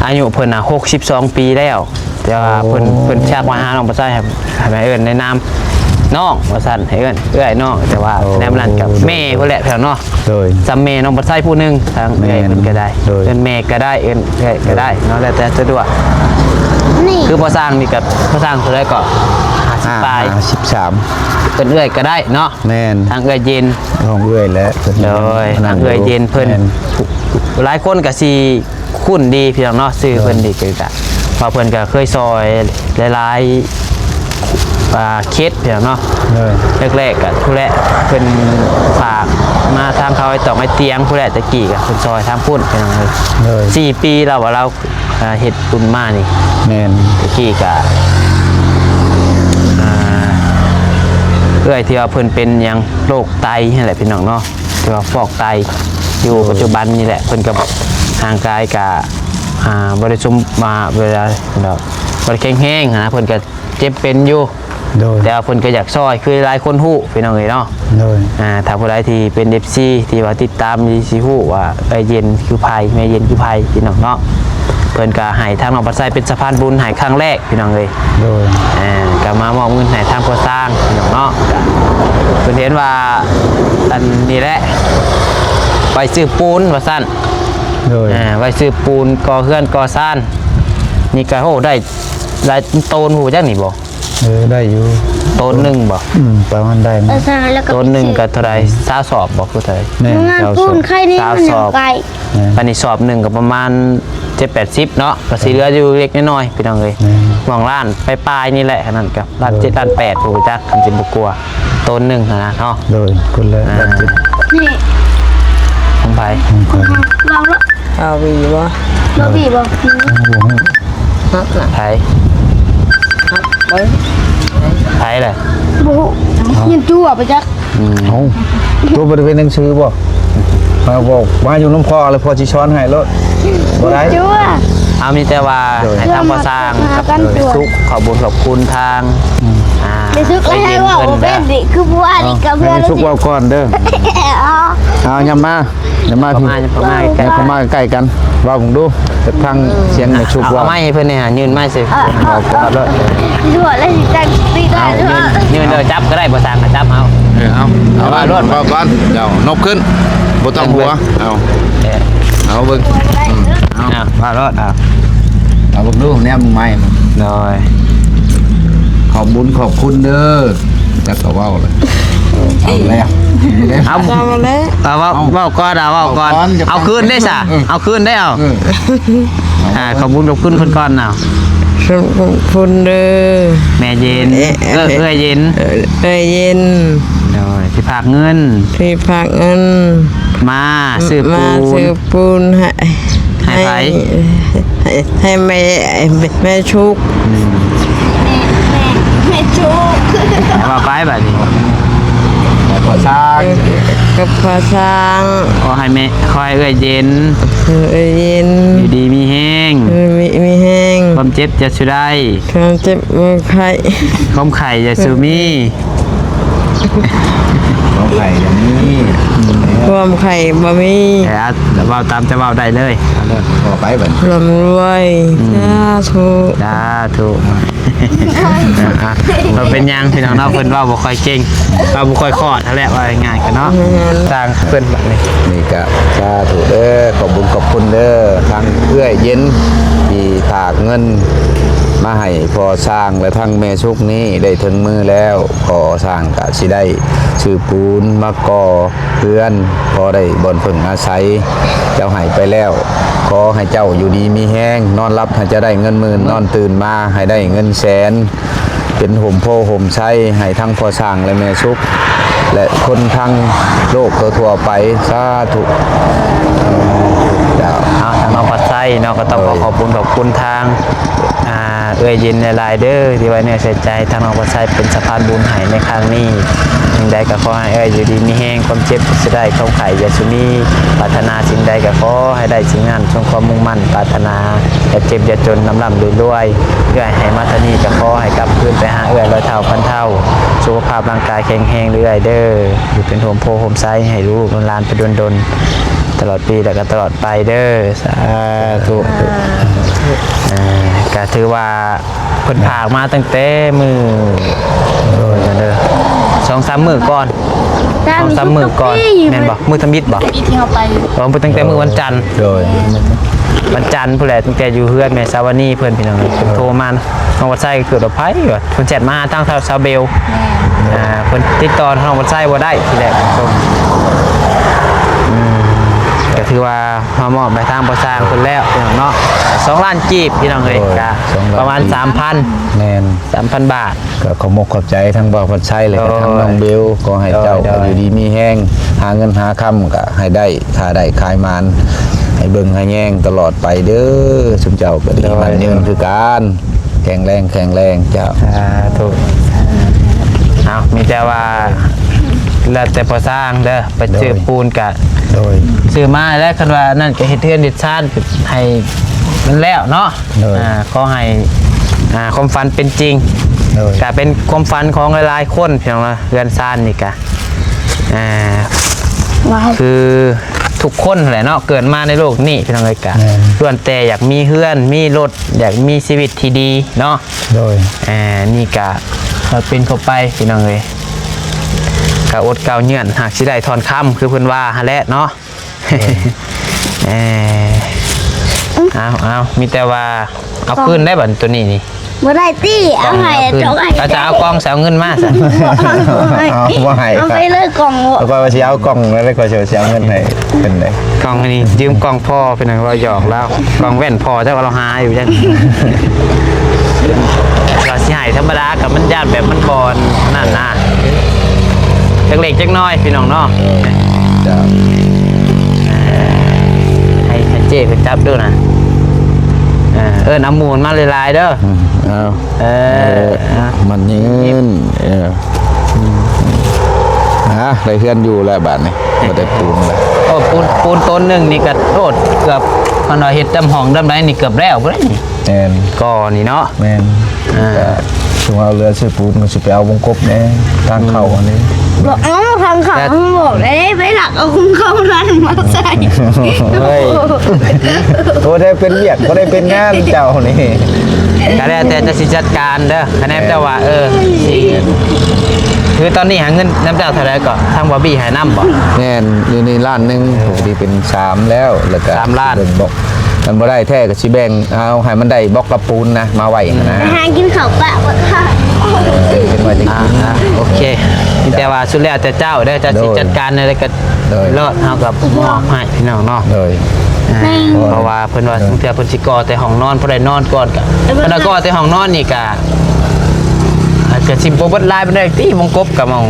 ອາຍຸເພິ່ນນະຫົກສິບສອງປີແລ້ວ ແຕ່ວ່າເພິ່ນ ໂອ້ ເພິ່ນແຊັດມາຫານ້ອງປາໄຊ ໃຫ້ ໃຫ້ເອີ້ນໃນນາມນ້ອງວ່າຊັ້ນ ໃຫ້ເອີ້ນເອື້ອຍນ້ອງ ແຕ່ວ່າ ໂອ້ ໃນນັ້ນກໍແມ່ພຸ້ນແຫຼະພີ່ນ້ອງເນາະ. ໂດຍ ສ່ຳແມ່ນ້ອງປາໄຊຜູ້ໜຶ່ງ ທາງເອື້ອຍ ແມ່ນ ເພິ່ນກໍໄດ້ ໂດຍ ເອີ້ນແມ່ກໍໄດ້ ເອີ້ນເອື້ອຍກໍໄດ້ເນາະ ແລ້ວແຕ່ສະດວກ. ນີ້ ຄືພໍ່ຊ່າງນີ້ກໍ ພໍ່ຊ່າງເທົ່າໃດກໍ ຫ້າສິບ ອ່າ ປາຍ ຫ້າສິບສາມ ເອີ້ນເອື້ອຍກໍໄດ້ເນາະ. ແມ່ນ ທາງເອື້ອຍເຢັນ ຂອງເອື້ອຍແຫຼະ ໂດຍ ທາງເອື້ອຍເຢັນເພິ່ນ ແມ່ນ ຫຼາຍຄົນກໍຊິ ຄຸ້ນດີພີ່ນ້ອງເນາະ ຊື່ເພິ່ນນີ້ ໂດຍ ກໍ ເພາະເພິ່ນກໍເຄີຍຊ່ອຍຫຼາຍໆ ອ່າ ເຂດພີ່ນ້ອງເນາະ. ໂດຍ ແລກໆກໍພຸ້ນແຫຼະ ເພິ່ນຝາກມາທາງເຂົາໄອ້ຕອງໄອ້ຕຽງພຸ້ນແຫຼະ ແຕ່ກີ້ກໍເພິ່ນຊ່ອຍທາງພຸ້ນພີ່ນ້ອງເອີຍ. ໂດຍ ສີ່ປີແລ້ວວ່າລາວ ອ່າ ເຮັດບຸນມານີ້. ແມ່ນ ແຕ່ກີ້ກໍ ອ່າ ເອື້ອຍທີ່ວ່າເພິ່ນເປັນຫຍັງ ໂລກໄຕຫັ້ນແຫຼະພີ່ນ້ອງເນາະ ທີ່ວ່າຟອກໄຕຢູ່ ໂດຍ ປັດຈຸບັນນີ້ແຫຼະ ເພິ່ນກໍຮ່າງກາຍກໍ ອ່າ ບໍ່ໄດ້ສົມ ອ່າ ເວລາ ດອກ ບໍ່ໄດ້ແຂງແຮງຫັ້ນນະ ເພິ່ນກໍເຈັບເປັນຢູ່ ໂດຍ ແຕ່ວ່າເພິ່ນກໍຢາກຊ່ອຍ ຄືຫຼາຍຄົນຮູ້ພີ່ນ້ອງເອີຍເນາະ ໂດຍ ອ່າ ຖ້າຜູ້ໃດທີ່ເປັນເອັຟຊີ ທີ່ວ່າຕິດຕາມນີ້ຊິຮູ້ວ່າ ເອື້ອຍເຢັນຄືໃຜ ແມ່ເຢັນຄືໃຜພີ່ນ້ອງເນາະ ເພິ່ນກໍໃຫ້ທາງນ້ອງພັດໄຊເປັນສະພານບຸນໃຫ້ຄັ້ງແລກ ພີ່ນ້ອງເອີຍ ໂດຍ ອ່າ ກໍມາມອບເງິນໃຫ້ທາງພໍ່ຊ່າງພີ່ນ້ອງເນາະ ເພິ່ນເຫັນວ່າອັນນີ້ແຫຼະ ໄວ້ຊື້ປູນວ່າຊັ້ນ ໂດຍ ອ່າ ໄວ້ຊື້ປູນກໍ່ເຮືອນກໍ່ຊານ ນີ້ກໍ ໂອ້ ໄດ້ຫຼາຍໂຕນ ຮູ້ຈັກນີ້ບໍ່? ເອີ ໄດ້ຢູ່ ໂຕນໜຶ່ງບໍ່? ອືມ ປະມານໄດ້ ເອີ ຊັ້ນແລ້ວກໍ ໂຕນໜຶ່ງກໍເທົ່າໃດ? ຊາວສອບບໍ່? ຄືເທົ່າໃດ? ແມ່ນ ງານ ຊາວສອບ ປູນໄຂ່ນີ້ ຊາວສອບ ມັນໄກ ແມ່ນ ອັນນີ້ສອບໜຶ່ງກໍປະມານເຈັດແປດສິບເນາະ ກໍຊິເຫຼືອຢູ່ເລັກນ້ອຍພີ່ນ້ອງເອີຍ ແມ່ນ ໝ່ອງລ້ານປາຍໆນີ້ແຫຼະ ອັນນັ້ນກໍລ້ານເຈັດ ໂດຍ ລ້ານແປດ ຜູ້ຈັກ ຄັນຊິບໍ່ກວ່າ ໂຕນໜຶ່ງຫັ້ນນະເນາະ ໂດຍ ພຸ້ນແຫຼະ ອ່າ ລ້ານເຈັດ ນີ້ ຂອງໃຜ? ຂອງຂ້ອຍ ລອງເນາະ ເອົາຫວີບໍ່? ບໍ່ຫວີບໍ່? ບໍ່ຮູ້ ຮັກນະ ໃຜ? ຮັກເບິ່ງ ໃຜລະ? ບໍ່ຮູ້ ຍິນຕົວະໄປຈັກ ອືມ ເອົ້າ ຕົວະບໍ່ໄດ້ເປັນໜັງສືບໍ່? ມາບອກ ມາຢູ່ນຳພໍ່ແລ້ວ ພໍ່ຊິສອນໃຫ້ໂລດ ບໍ່ໄດ້ ຕົວະ ເອົາ ມີແຕ່ວ່າ ໂດຍ ໃຫ້ທາງພໍ່ຊ່າງກັບ ໂດຍ ແມ່ສຸກ ຂອບບຸນຂອບຄຸນທາງ ອືມ ອ່າ ແມ່ສຸກ ແລ້ວໃຫ້ເວົ້າບໍ່ເປັນນີ້ ຄືບໍ່ວ່ານີ້ ເອົາ ກັບເພື່ອນ ໃຫ້ແມ່ສຸກເວົ້າກ່ອນເດີ ເອົາ ເອົາ ຫຍັບມາ ຫຍັບມາພີ້ ເຂົ້າມາ ຫຍັບເຂົ້າມາໃກ້ ເຂົ້າມາໃກ້ກັນ ເວົ້າເບິ່ງດູ ຈາກຟັງສຽງແມ່ສຸກເວົ້າ ເອົາໄມໃຫ້ເພິ່ນແດ່ ຍື່ນໄມໃສ່ ເອີ ເວົ້າກ່ອນໂລດ ຊິຕົວະແລ້ວຊິຈັກຕິດ ເອົາ ໄດ້ ຍື່ນ ຍື່ນເດີ ຈັບກໍໄດ້ ບໍ່ຊ່າງກໍຈັບເອົາ ເອີ ເອົາ ເອົາ ເອົາໂລດ ເວົ້າກ່ອນ ເຈົ້ານົບຂຶ້ນ ບໍ່ຕ້ອງຫົວ ເອົາ ເອີ ເອົາເບິ່ງ ອືມ ເອົາ ເອົາ ເວົ້າໂລດ ເອົາ ເອົາເບິ່ງດູ ແນມໃໝ່ ໂດຍ ຂອບບຸນຂອບຄຸນເດີ ຈັກກໍເວົ້າເລີຍ ເອົາແລ້ວ ເອົາ ເອົາແລ້ວ ເອົາ ເວົ້າ ເວົ້າກ່ອນ ເອົາ ເວົ້າກ່ອນ ເວົ້າກ່ອນ ເອົາຄືນໄດ້ຊະ ເອີ ເອົາຄືນໄດ້ ເອົາ ເອີ ອ່າ ຂອບຄຸນ ຂອບຄຸນເພິ່ນກ່ອນເອົາ ຂອບຄຸນເດີ ແມ່ເຢັນ ເອີ ເອື້ອຍເຢັນ ເອີ ເອື້ອຍເຢັນ ໂດຍ ທີ່ຝາກເງິນ ທີ່ຝາກເງິນ ມາຊື້ ມາ ປູນ ຊື້ປູນໃຫ້ ໃຫ້ໃຜ? ໃຫ້ ໃຫ້ແມ່ ແມ່ ແມ່ສຸກ ອືມ ແມ່ ແມ່ ແມ່ສຸກ ເວົ້າໄປບາດນີ້ ໃຫ້ພໍ່ຊ່າງ ກັບພໍ່ຊ່າງ ຂໍໃຫ້ແມ່ ຂໍໃຫ້ເອື້ອຍເຢັນ ເອີ ເອື້ອຍເຢັນ ຢູ່ດີມີແຮງ ເອີ ມີ ມີແຮງ ຄວາມເຈັບຢ່າສູ່ໄດ້ ຄວາມເຈັບບໍ່ໄຂ້ ຄວາມໄຂ້ຢ່າສູ່ມີ ຄວາມໄຂ້ຢ່າມີ ຄວາມໄຂ້ບໍ່ມີ ເອີ ເວົ້າຕາມຈະເວົ້າໄດ້ເລີຍ ເອົາເລີຍ ເວົ້າໄປບັດ ລ່ຳລວຍ ອືມ ສາທຸ ສາທຸ ອ່ະ ບໍ່ເປັນຫຍັງພີ່ນ້ອງເນາະ ເພິ່ນເວົ້າບໍ່ຄ່ອຍເກັ່ງ ເວົ້າບໍ່ຄ່ອຍຄອດຫັ້ນແຫຼະ ວ່າງ່າຍໆກັນເນາະ ແມ່ນ ຊ່າງເພິ່ນບັດນີ້ ນີ້ກະສາທຸເດີ ຂອບບຸນຂອບຄຸນເດີ ທາງເອື້ອຍເຢັນ ທີ່ຝາກເງິນມາໃຫ້ພໍ່ຊ່າງ ແລະ ທັງແມ່ສຸກນີ້ໄດ້ເຖິງມືແລ້ວ ພໍ່ຊ່າງກະຊິໄດ້ຊື້ປູນມາກໍ່ເຮືອນ ພໍໄດ້ບ່ອນເພິ່ງອາໄສ ເຈົ້າໃຫ້ໄປແລ້ວ ຂໍໃຫ້ເຈົ້າຢູ່ດີມີແຮງ ນອນຫຼັບໃຫ້ເຈົ້າໄດ້ເງິນໝື່ນ ນອນຕື່ນມາໃຫ້ໄດ້ເງິນແສນ ເປັນຮົ່ມໂພຮົ່ມໄຊໃຫ້ທັງພໍ່ຊ່າງ ແລະ ແມ່ສຸກ ແລະ ຄົນທັງໂລກທົ່ວໆໄປ ສາທຸ ເຈົ້າ ເອົາ ທາງນ້ອງພັດໄຊເນາະ ກໍຕ້ອງ ໂດຍ ຂໍຂອບຄຸນຂອບຄຸນທາງ ອ່າ ເອື້ອຍເຢັນຫຼາຍໆເດີ ທີ່ໄວ້ເນື້ອໃສ່ໃຈ ທາງນ້ອງພັດໄຊເປັນສະພານບຸນໃຫ້ໃນຄັ້ງນີ້ ສິ່ງໃດກໍຂໍໃຫ້ເອື້ອຍຢູ່ດີມີແຮງ ຄວາມເຈັບຢ່າສູ່ໄດ້ ຄວາມໄຂ້ຢ່າສູ່ມີ ປາດຖະໜາສິ່ງໃດກໍຂໍໃຫ້ໄດ້ສິ່ງນັ້ນ ສົມຄວາມມຸ່ງໝັ້ນປາດຖະໜາ ຢ່າເຈັບຢ່າຈົນ ລ່ຳໆລວຍໆ ເອື້ອຍໃຫ້ມາເທົ່ານີ້ກໍຂໍໃຫ້ກັບຄືນໄປຫາເອື້ອຍຮ້ອຍເທົ່າພັນເທົ່າ ສຸຂະພາບຮ່າງກາຍແຂງແຮງເລື້ອຍເດີ ຢູ່ເປັນຮົ່ມໂພຮົ່ມໄຊໃຫ້ລູກຫຼານໄປດົນໆ ຕະຫຼອດປີ ແລະ ກໍຕະຫຼອດໄປເດີ ສາທຸ ອ່າ ກໍຖືວ່າເພິ່ນຝາກມາຕັ້ງແຕ່ມື້ ໂດຍ ເດີ ສອງສາມມື້ກ່ອນ ສອງສາມມື້ກ່ອນ ແມ່ນບໍ່? ມື້ທຳອິດບໍ່? ທີ່ເຮົາໄປ ເອີ ຕັ້ງແຕ່ມື້ວັນຈັນ ໂດຍ ວັນຈັນພຸ້ນແຫຼະ ຕັ້ງແຕ່ຢູ່ເຮືອນແມ່ສາວະນີເພິ່ນ ພີ່ນ້ອງ ເພິ່ນໂທມາ ນ້ອງວັດໄຊກໍເກີດວ່າໃຜວ່າ ເພິ່ນແຊັດມາຫາທາງສາວເບວ ແມ່ນ ອ່າ ເພິ່ນຕິດຕໍ່ນ້ອງວັດໄຊບໍ່ໄດ້ທີແລກ ອືມ ກໍຖືວ່າມາມອບໃຫ້ທາງພໍ່ຊ່າງເພິ່ນແລ້ວ ພີ່ນ້ອງເນາະ ສອງລ້ານກີບ ພີ່ນ້ອງເອີຍ ໂດຍ ກໍ ສອງລ້ານ ປະມານ ກີບ ສາມພັນ ແມ່ນ ສາມພັນບາດ ກໍຂໍມຸກຂອບໃຈທັງບ່າວພັດໄຊ ແລະ ກໍທັງ ໂດຍ ນ້ອງເບວ ຂໍໃຫ້ເຈົ້າ ໂດຍ ໂດຍ ຢູ່ດີມີແຮງ ຫາເງິນຫາຄຳກໍໃຫ້ໄດ້ ຄ້າໄດ້ຂາຍໝານ ໃຫ້ເບິ່ງໃຫ້ແຍງຕະຫຼອດໄປເດີ ຊຸມເຈົ້າກໍດີ ໂດຍ ໝັ້ນຍືນຄືກັນ ແຂງແຮງ ແຂງແຮງເຈົ້າ ສາທຸ ເອົາ ມີແຕ່ວ່າແລ້ວແຕ່ພໍ່ຊ່າງເດີ ໄປຊື້ ໂດຍ ປູນກະ ໂດຍ ຊື້ມາແລ້ວ ຄັນວ່ານັ້ນກະເຮັດເຮືອນເຮັດຊານໃຫ້ມັນແລ້ວເນາະ. ໂດຍ ອ່າ ຂໍໃຫ້ ອ່າ ຄວາມຝັນເປັນຈິງ. ໂດຍ ກະເປັນຄວາມຝັນຂອງຫຼາຍໆຄົນ ພີ່ນ້ອງເນາະ ເຮືອນຊານນີ້ກະ ອ່າ ວ້າວ ຄືທຸກຄົນຫັ້ນແຫຼະເນາະ ເກີດມາໃນໂລກນີ້ ພີ່ນ້ອງເອີຍ ກະ ແມ່ນ ລ້ວນແຕ່ຢາກມີເຮືອນ ມີລົດ ຢາກມີຊີວິດທີ່ດີເນາະ. ໂດຍ ອ່າ ນີ້ກະເປັນເຂົ້າໄປ ພີ່ນ້ອງເອີຍ ກະອົດເກົ່າເຍືອນ ຫາກຊິໄດ້ທ່ອນຄຳ ຄືເພິ່ນວ່າຫັ້ນແຫຼະເນາະ. ໂດຍ ເອີ ເອົາ ເອົາ ມີແຕ່ວ່າເອົາຄືນໄດ້ບັດໂຕນີ້ນີ້. ບໍ່ໄດ້ຕິ ເອົາໃຫ້ ເອົາຄືນ ເຈົ້າໃຫ້ ເອົາ ຈະເອົາກ່ອງ ຊິເອົາເງິນມາຊະ. ເອົາ ບໍ່ໃຫ້ ເອົາໄປເລີຍກ່ອງ. ຂ້ອຍວ່າຊິເອົາກ່ອງ ແລ້ວຂ້ອຍຊິເອົາເງິນໃຫ້ເພິ່ນເດ້. ກ່ອງອັນນີ້ ຢືມກ່ອງພໍ່ ເປັນຫຍັງ ເວົ້າຫຍອກລາວ ກ່ອງແວ່ນພໍ່ ເຈົ້າວ່າລາວຫາຢູ່ຈັ່ງ ລາວຊິໃຫ້ທຳມະດາ ກໍມັນຢ້ານແບບມັນບໍ່ນັ້ນນະ ຈັກເລັກຈັກນ້ອຍ ພີ່ນ້ອງເນາະ. ເອີ ເຈົ້າ ໃຫ້ ໃຫ້ເຈ້ເພິ່ນຈັບດູນະ. ເອີ ເອີ້ນເອົາໝູນມາຫຼາຍໆເດີ. ອືມ ເອົາ ເອີ ເອີ ເອົາ ມັນຍືນ ເອີ ອືມ ອ່າ ໄດ້ເຮືອນຢູ່ແລ້ວບາດນີ້ ບໍ່ໄດ້ປູນແລ້ວ. ໂອ້ ປູນ ປູນໂຕນໜຶ່ງນີ້ກໍ ໂອ້ ເກືອບ ຄັນວ່າເຮັດດຳຫ້ອງດຳໃດນີ້ເກືອບແລ້ວພຸ້ນນີ້. ແມ່ນ ກໍນີ້ເນາະ. ແມ່ນ ອ່າ ກໍຊຸມເອົາເຫຼືອຊື້ປູນ ກໍຊິໄປເອົາວົງກົບແດ່ ທາງເຂົ້າອັນນີ້. ບອກເອົາທາງເຂົ້າ ບອກໄດ້ໄປຫຼັກເອົາຄຸ້ມເຂົ້ານັ້ນມາໃສ່. ເຮີ້ຍ ບໍ່ໄດ້ເປັນວຽກ ບໍ່ໄດ້ເປັນງານເຈົ້ານີ້. ກໍແລ້ວແຕ່ຈະຊິຈັດການເດີ ຄະແນນ ແມ່ນ ເຈົ້າວ່າ ເອີ ຊິ ຄືຕອນນີ້ຫາເງິນນຳເຈົ້າເທົ່າໃດກໍ ທາງບອບບີ້ໃຫ້ນຳບໍ່? ແມ່ນ ຢູ່ໃນລ້ານໜຶ່ງ ເອີ ປົກກະຕິເປັນສາມແລ້ວ ແລ້ວກໍ ສາມລ້ານ ເບິ່ງບອກ ມັນບໍ່ໄດ້ແທ້ກໍຊິແບ່ງເອົາໃຫ້ມັນໄດ້ບລັອກກັບປູນນະ ມາໄວ້ຫັ້ນນະ. ໄປຫາກິນເຂົ້າປະ ເອີ ເປັນວ່າຈະກິນ ອ່າ ໂອເຄ ມີແຕ່ວ່າສຸດແລ້ວແຕ່ເຈົ້າເດີ ເຈົ້າຊິ ໂດຍ ຈັດການແນວໃດກໍ ໂດຍ ໂລດ ເຮົາກໍມອບໃຫ້ພີ່ນ້ອງເນາະ. ໂດຍ ອ່າ ແມ່ນ ເພາະວ່າເພິ່ນວ່າ ໂດຍ ບາງເທື່ອເພິ່ນຊິກໍ່ແຕ່ຫ້ອງນອນ ພໍໄດ້ນອນກ່ອນກໍ ເອີ ເພິ່ນວ່າກໍ່ແຕ່ຫ້ອງນອນນີ້ກໍ ອາດຈະຊິບໍ່ເບິດຫຼາຍປານໃດຕິ ວົງກົບກໍມອງ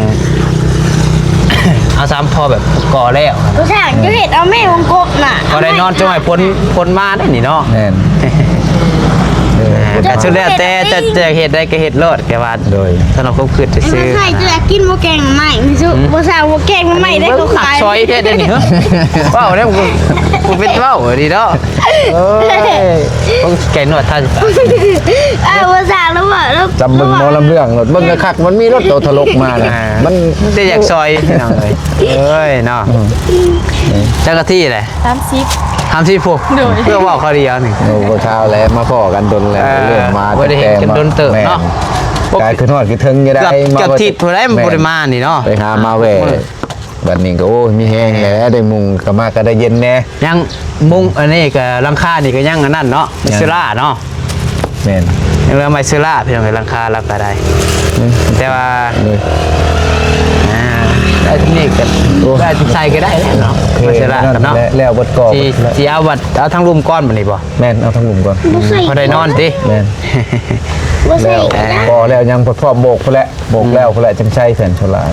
ເອົາຊ້ຳພໍແບບກໍ່ແລ້ວ ຜູ້ຊ່າງ ເຈົ້າເຮັດເອົາແມ່ວົງກົບນະ ພໍໄດ້ນອນ ເອົາໃຫ້ ຈົ່ງໃຫ້ຝົນ ຝົນມາໄດ້ນີ້ເນາະ. ແມ່ນ ເອີ ກໍສຸດແລ້ວແຕ່ ເຈົ້າ ເຈົ້າເຮັດໄດ້ກໍເຮັດໂລດ ແຕ່ວ່າ ໂດຍ ສຳລັບຄວາມຄິດຊື່ໆ ໃຫ້ເຈົ້າຢາກກິນບໍ່ແກງໜໍ່ໄມ້ ມີສຸ ອືມ ບໍ່ສ້າງບໍ່ແກງໜໍ່ໄມ້ໄດ້ ອັນນີ້ ກໍຂາຍ ມັກຊອຍແທ້ເດ້ນີ້ ເອີ ເວົ້າແລ້ວ ບໍ່ ບໍ່ເປັນເວົ້າດີເນາະ. ເອີຍ ຕ້ອງແກງໜວດທ່ານ ເອີ ພາສາລາວເວົ້າ ຈຳເບິ່ງໝໍລຳເລື່ອງໂລດ ເບິ່ງຄັກໆ ມັນມີລົດໂຕທະລົກມານະ ອ່າ ມັນມີແຕ່ຢາກຊອຍ ພີ່ນ້ອງເອີຍ ເອີຍເນາະ. ອືມ ຈັກນາທີແຫຼະ? ສາມສິບ ສາມສິບ ໂອ້ ໂດຍ ເພື່ອເວົ້າຄາວດຽວນີ້ ໂອ້ ບໍ່ເຊົ້າແລ້ວ ມາພໍ້ກັນດົນແລ້ວ ເອີ ເລີ່ມມາ ບໍ່ໄດ້ເຫັນກັນດົນເຕີບເນາະ. ແມ່ນ ກາຍຂຶ້ນຮອດຄິດເຖິງຢູ່ໄດ້ ເກືອບ ມາ ເກືອບທິດພຸ້ນແຫຼະ ບໍ່ໄດ້ມານີ້ເນາະ ໄປຫາມາແວ່ ບັດນີ້ກໍ ໂອ້ຍ ມີແຮງແຫຼະ ໄດ້ມຸງກໍມາກໍໄດ້ເຢັນແດ່ ຍັງມຸງ ອັນນີ້ກໍຫຼັງຄານີ້ກໍຍັງອັນນັ້ນເນາະ ຍັງ ເຊຣາເນາະ. ແມ່ນ ຍັງເຫຼືອໄມ້ເຊຣາ ພີ່ນ້ອງເອີຍ ຫຼັງຄາລາວກໍໄດ້ ອືມ ແຕ່ວ່າ ໂດຍ ອ່າ ໄດ້ຕົງນີ້ກໍ ໂອ້ ໄດ້ໃສ່ກໍໄດ້ແຫຼະເນາະ ໂອເຄ ໄມ້ເຊຣາກໍເນາະ ແລ້ວ ແລ້ວເບິດກໍ ຊິ ເບິດແລ້ວ ຊິເອົາບັດ ເອົາທາງລຸ່ມກ່ອນບັດນີ້ບໍ່? ແມ່ນ ເອົາທາງລຸ່ມກ່ອນ ບໍ່ໃສ່ ພໍໄດ້ນອນຕິ ແມ່ນ ບໍ່ໃສ່ ແລ້ວ ກໍ ກໍແລ້ວ ຍັງພໍບໂບກພຸ້ນແຫຼະ ບອກແລ້ວ ອືມ ພຸ້ນແຫຼະ ຈັ່ງໃຊ້ແຜ່ນໂຊລາ.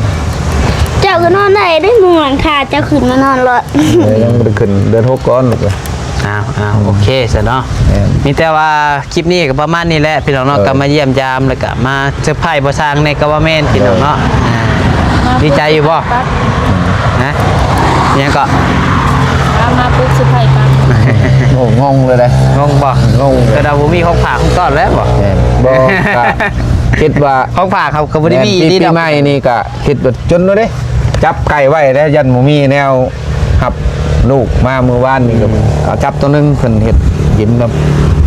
ເຈົ້າກໍນອນໄດ້ເດ້ ມຸງຫຼັງຄາ ເຈົ້າຂຶ້ນມານອນໂລດ. ເອີ ຍັງບໍ່ໄດ້ຂຶ້ນ ເດືອນຫົກກ່ອນລູກເອີຍ. ອ້າວ ອ້າວ ໂອເຄຊະເນາະ. ແມ່ນ ມີແຕ່ວ່າຄລິບນີ້ກໍປະມານນີ້ແຫຼະພີ່ນ້ອງເນາະ. ເອີ ກໍມາຢ້ຽມຢາມ ແລ້ວກໍມາເຊີໄພບໍ່ຊ່າງແດ່ກໍວ່າແມ່ນພີ່ນ້ອງເນາະ. ເອີ ອ່າ ດີໃຈຢູ່ບໍ່? ຮະ? ຫຍັງເກາະ? ມາປຸກເຊີໄພກັນ. ໂອ້ ງົງເລີຍເດ້. ງົງບໍ່? ງົງເລີຍ. ກໍໄດ້ບໍ່ມີຂອງຝາກຂອງຕ້ອນແລ້ວບໍ່? ແມ່ນ ບໍ່ ກໍຄິດວ່າຂອງຝາກເຂົາກໍບໍ່ໄດ້ມີ ແມ່ນ ປີ ປີໃໝ່ນີ້ກໍຄິດວ່າຈົນເລີຍເດ້ ຈັບໄກ່ໄວ້ແລ້ວ ຢ້ານບໍ່ມີແນວຮັບລູກມາ. ມື້ວານນີ້ກໍ ອືມ ເອົາຈັບຕົວໜຶ່ງ ເພິ່ນເຮັດກິນນຳ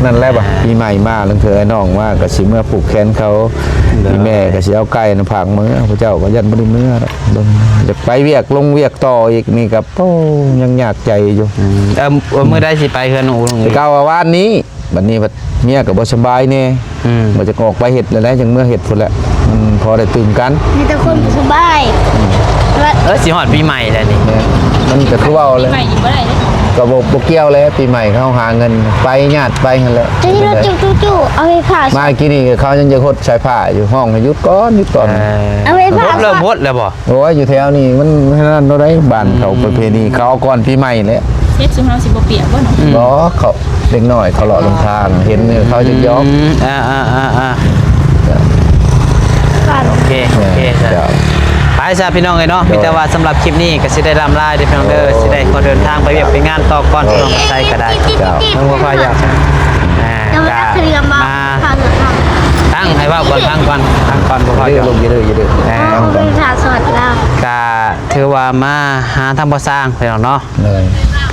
ນັ້ນແຫຼະວ່າ ອ່າ ປີໃໝ່ມາ ລາງເທື່ອອ້າຍນ້ອງມາກໍຊິເມືອຜູກແຂນເຂົາ. ໂດຍ ອີ່ແມ່ກໍຊິເອົາໄກ່ນຳຝາກເມືອ ພະເຈົ້າກໍຢ້ານບໍ່ໄດ້ເມືອດອກ. ເບິ່ງ ຢາກໄປວຽກ ລົງວຽກຕໍ່ອີກ ນີ້ກໍ ໂອ້ ຍັງຍາກໃຈຢູ່. ອືມ ເອີ ມື້ໃດຊິໄປເຮືອນນ້ອງອຸ? ແຕ່ເກົ່າວ່າວານນີ້ ບັດນີ້ບັດເມຍກໍບໍ່ສະບາຍແດ່. ອືມ ວ່າຈະອອກໄປເຮັດແລ້ວ ຈັ່ງເມືອເຮັດພຸ້ນແຫຼະ ມັນພໍໄດ້ຕື່ມກັນ. ມີແຕ່ຄົນບໍ່ສະບາຍ. ອືມ ເອີ ຊິຮອດປີໃໝ່ແລ້ວນີ້. ແມ່ນ ມັນກໍຄືເວົ້າແຫຼະ ປີໃໝ່ອີກບໍ່ໄດ້ເດ້. ກໍບໍ່ ບໍ່ກ່ຽວແຫຼະ ປີໃໝ່ເຮົາຫາເງິນໄປ ຍາດໄປຫັ້ນແຫຼະ. ຈະລົດຈຸໆ ເອົາໄຟຟ້າ ມາກີ້ນີ້ເຂົາຍັງຈະຫົດສາຍຟ້າຢູ່ ຮ້ອງໃຫ້ຢຸດກ່ອນ ຢຸດກ່ອນ. ເອີ ເອົາໄຟຟ້າ ເລີ່ມຫົດແລ້ວບໍ່? ໂອ້ຍ ຢູ່ແຖວນີ້ມັນນັ້ນເທົ່າໃດ ບ້ານເຂົາ ອືມ ປະເພນີ ເຂົາເອົາກ່ອນປີໃໝ່ແຫຼະ. ເຮັດຊຸມເຮົາຊິບໍ່ປຽກບໍ່ເນາະ? ອືມ ບໍ່ ເຂົາ ເດັກນ້ອຍເຂົາເລາະນຳທາງ ເຫັນເຂົາຈະຢອກ. ອືມ ອ່າໆໆໆ ການ ເຄ ໂອເຄ ເຈົ້າ ໄປຊະພີ່ນ້ອງເອີຍເນາະ. ໂດຍ ມີແຕ່ວ່າສຳລັບຄລິບນີ້ກໍຊິໄດ້ລ່ຳລາເດີພີ່ນ້ອງເດີ. ໂດຍ ຊິໄດ້ຂໍເດີນທາງໄປວຽກໄປງານຕໍ່ກ່ອນ ໂດຍ ພີ່ນ້ອງໄຊກໍໄດ້. ເຈົ້າ ເບິ່ງບໍ່ພາຢາກ ອ່າ ກໍມາ ຕັ້ງໃຫ້ເວົ້າກ່ອນ ຟັງກ່ອນ ຟັງກ່ອນ ບໍ່ພາຢາກ ຢູ່ເດີ ຢູ່ເດີ ອ່າ ຟັງກ່ອນ ກໍຖືວ່າມາຫາທາງພໍ່ຊ້າງພີ່ນ້ອງເນາະ. ໂດຍ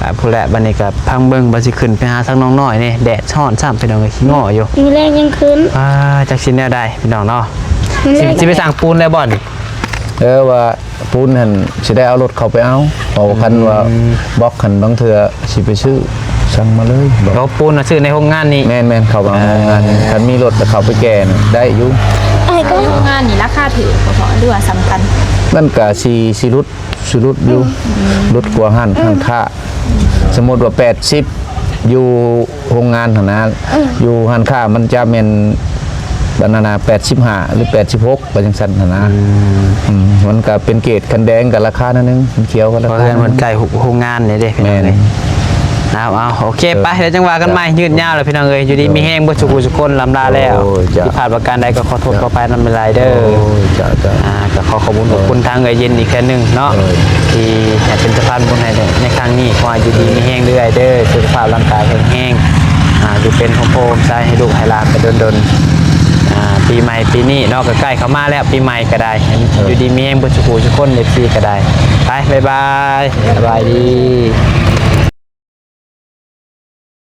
ອ່າ ພຸ້ນແຫຼະ ບັດນີ້ກໍພັງເບິ່ງ ວ່າຊິຂຶ້ນໄປຫາທາງນ້ອງນ້ອຍນີ້ ແດດຮ້ອນຊ້ຳພີ່ນ້ອງເອີຍ ຂີ້ງໍຢູ່. ມື້ແລງຍັງຂຶ້ນ ອ່າ ຈັກຊິແນວໃດພີ່ນ້ອງເນາະ. ມື້ແລງຊິ ຊິໄປສ້າງປູນແລ້ວບໍ່ນີ້? ເອີ ວ່າປູນຫັ້ນຊິໄດ້ເອົາລົດເຂົ້າໄປເອົາ ເພາະວ່າຄັນວ່າ ອືມ ບລັອກຫັ້ນ ບາງເທື່ອຊິໄປຊື້ ສັ່ງມາເລີຍ ບລັອກ ໂອ້ ປູນນະຊື້ໃນໂຮງງານນີ້. ແມ່ນໆ ເຂົ້າມາ ອ່າ ໂຮງງານນີ້ ຄັນມີລົດກໍເຂົ້າໄປແກ່ນະ ໄດ້ຢູ່. ອ້າຍ ກໍໂຮງງານນີ້ລາຄາຖືກບໍ່ພໍ ຫຼືວ່າສຳຄັນ? ມັນກໍຊິ ຊິຫຼຸດ ຊິຫຼຸດຢູ່ ອືມ ຫຼຸດກວ່າຮ້ານ ຮ້ານຄ້າ. ສົມມຸດວ່າແປດສິບ ຢູ່ໂຮງງານຫັ້ນນະ ອືມ ຢູ່ຮ້ານຄ້າມັນຈະແມ່ນ ອັນນັ້ນນະ ແປດສິບຫ້າ ຫຼື ແປດສິບຫົກ ໄປຈັ່ງຊັ້ນຫັ້ນນະ. ອືມ ອືມ ມັນກໍເປັນເກດຄັນແດງກໍລາຄາໜ້ອຍໜຶ່ງ ຄັນຂຽວກໍລາຄາ ເພາະເຮືອນມັນໃກ້ໂຮງງານນີ້ເດ້ພີ່ນ້ອງເອີຍ. ແມ່ນ ເອົາໆ ໂອເຄ ເອີ ໄປ ແລ້ວຈັ່ງວ່າກັນໃໝ່ ຍືດຍາວແລ້ວພີ່ນ້ອງເອີຍ. ຢູ່ດີມີແຮງເບິດສູ່ຜູ້ສູ່ຄົນ ລ່ຳລາແລ້ວ. ໂອ້ຍ ຈົ້າ ຜິດພາດປະການໃດກໍຂໍໂທດ ໂດຍ ຂໍອະໄພນຳຫຼາຍໆເດີ. ໂອ້ຍ ຈ້າ ຈ້າ ອ່າ ກໍຂໍຂອບຄຸນ ໂດຍ ຂອບຄຸນທາງເອື້ອຍເຢັນອີກເທື່ອໜຶ່ງເນາະ ໂດຍ ທີ່ໃຫ້ເປັນສະພານບຸນໃຫ້ໃນຄັ້ງນີ້. ຂໍໃຫ້ຢູ່ດີມີແຮງເລື້ອຍເດີ ສຸຂະພາບຮ່າງກາຍແຂງແຮງ ອ່າ ຢູ່ເປັນຮົ່ມໂພຮົ່ມໄຊໃຫ້ລູກໃຫ້ຫຼານໄປດົນໆ. ອ່າ ປີໃໝ່ປີນີ້ເນາະ ກໍໃກ້ເຂົ້າມາແລ້ວ ປີໃໝ່ກໍໄດ້ ໂດຍ ຢູ່ດີມີແຮງເບິດສູ່ຜູ້ສູ່ຄົນ ເອັຟຊີ ກໍໄດ້. ໄປ ບາຍບາຍ ສະບາຍດີ.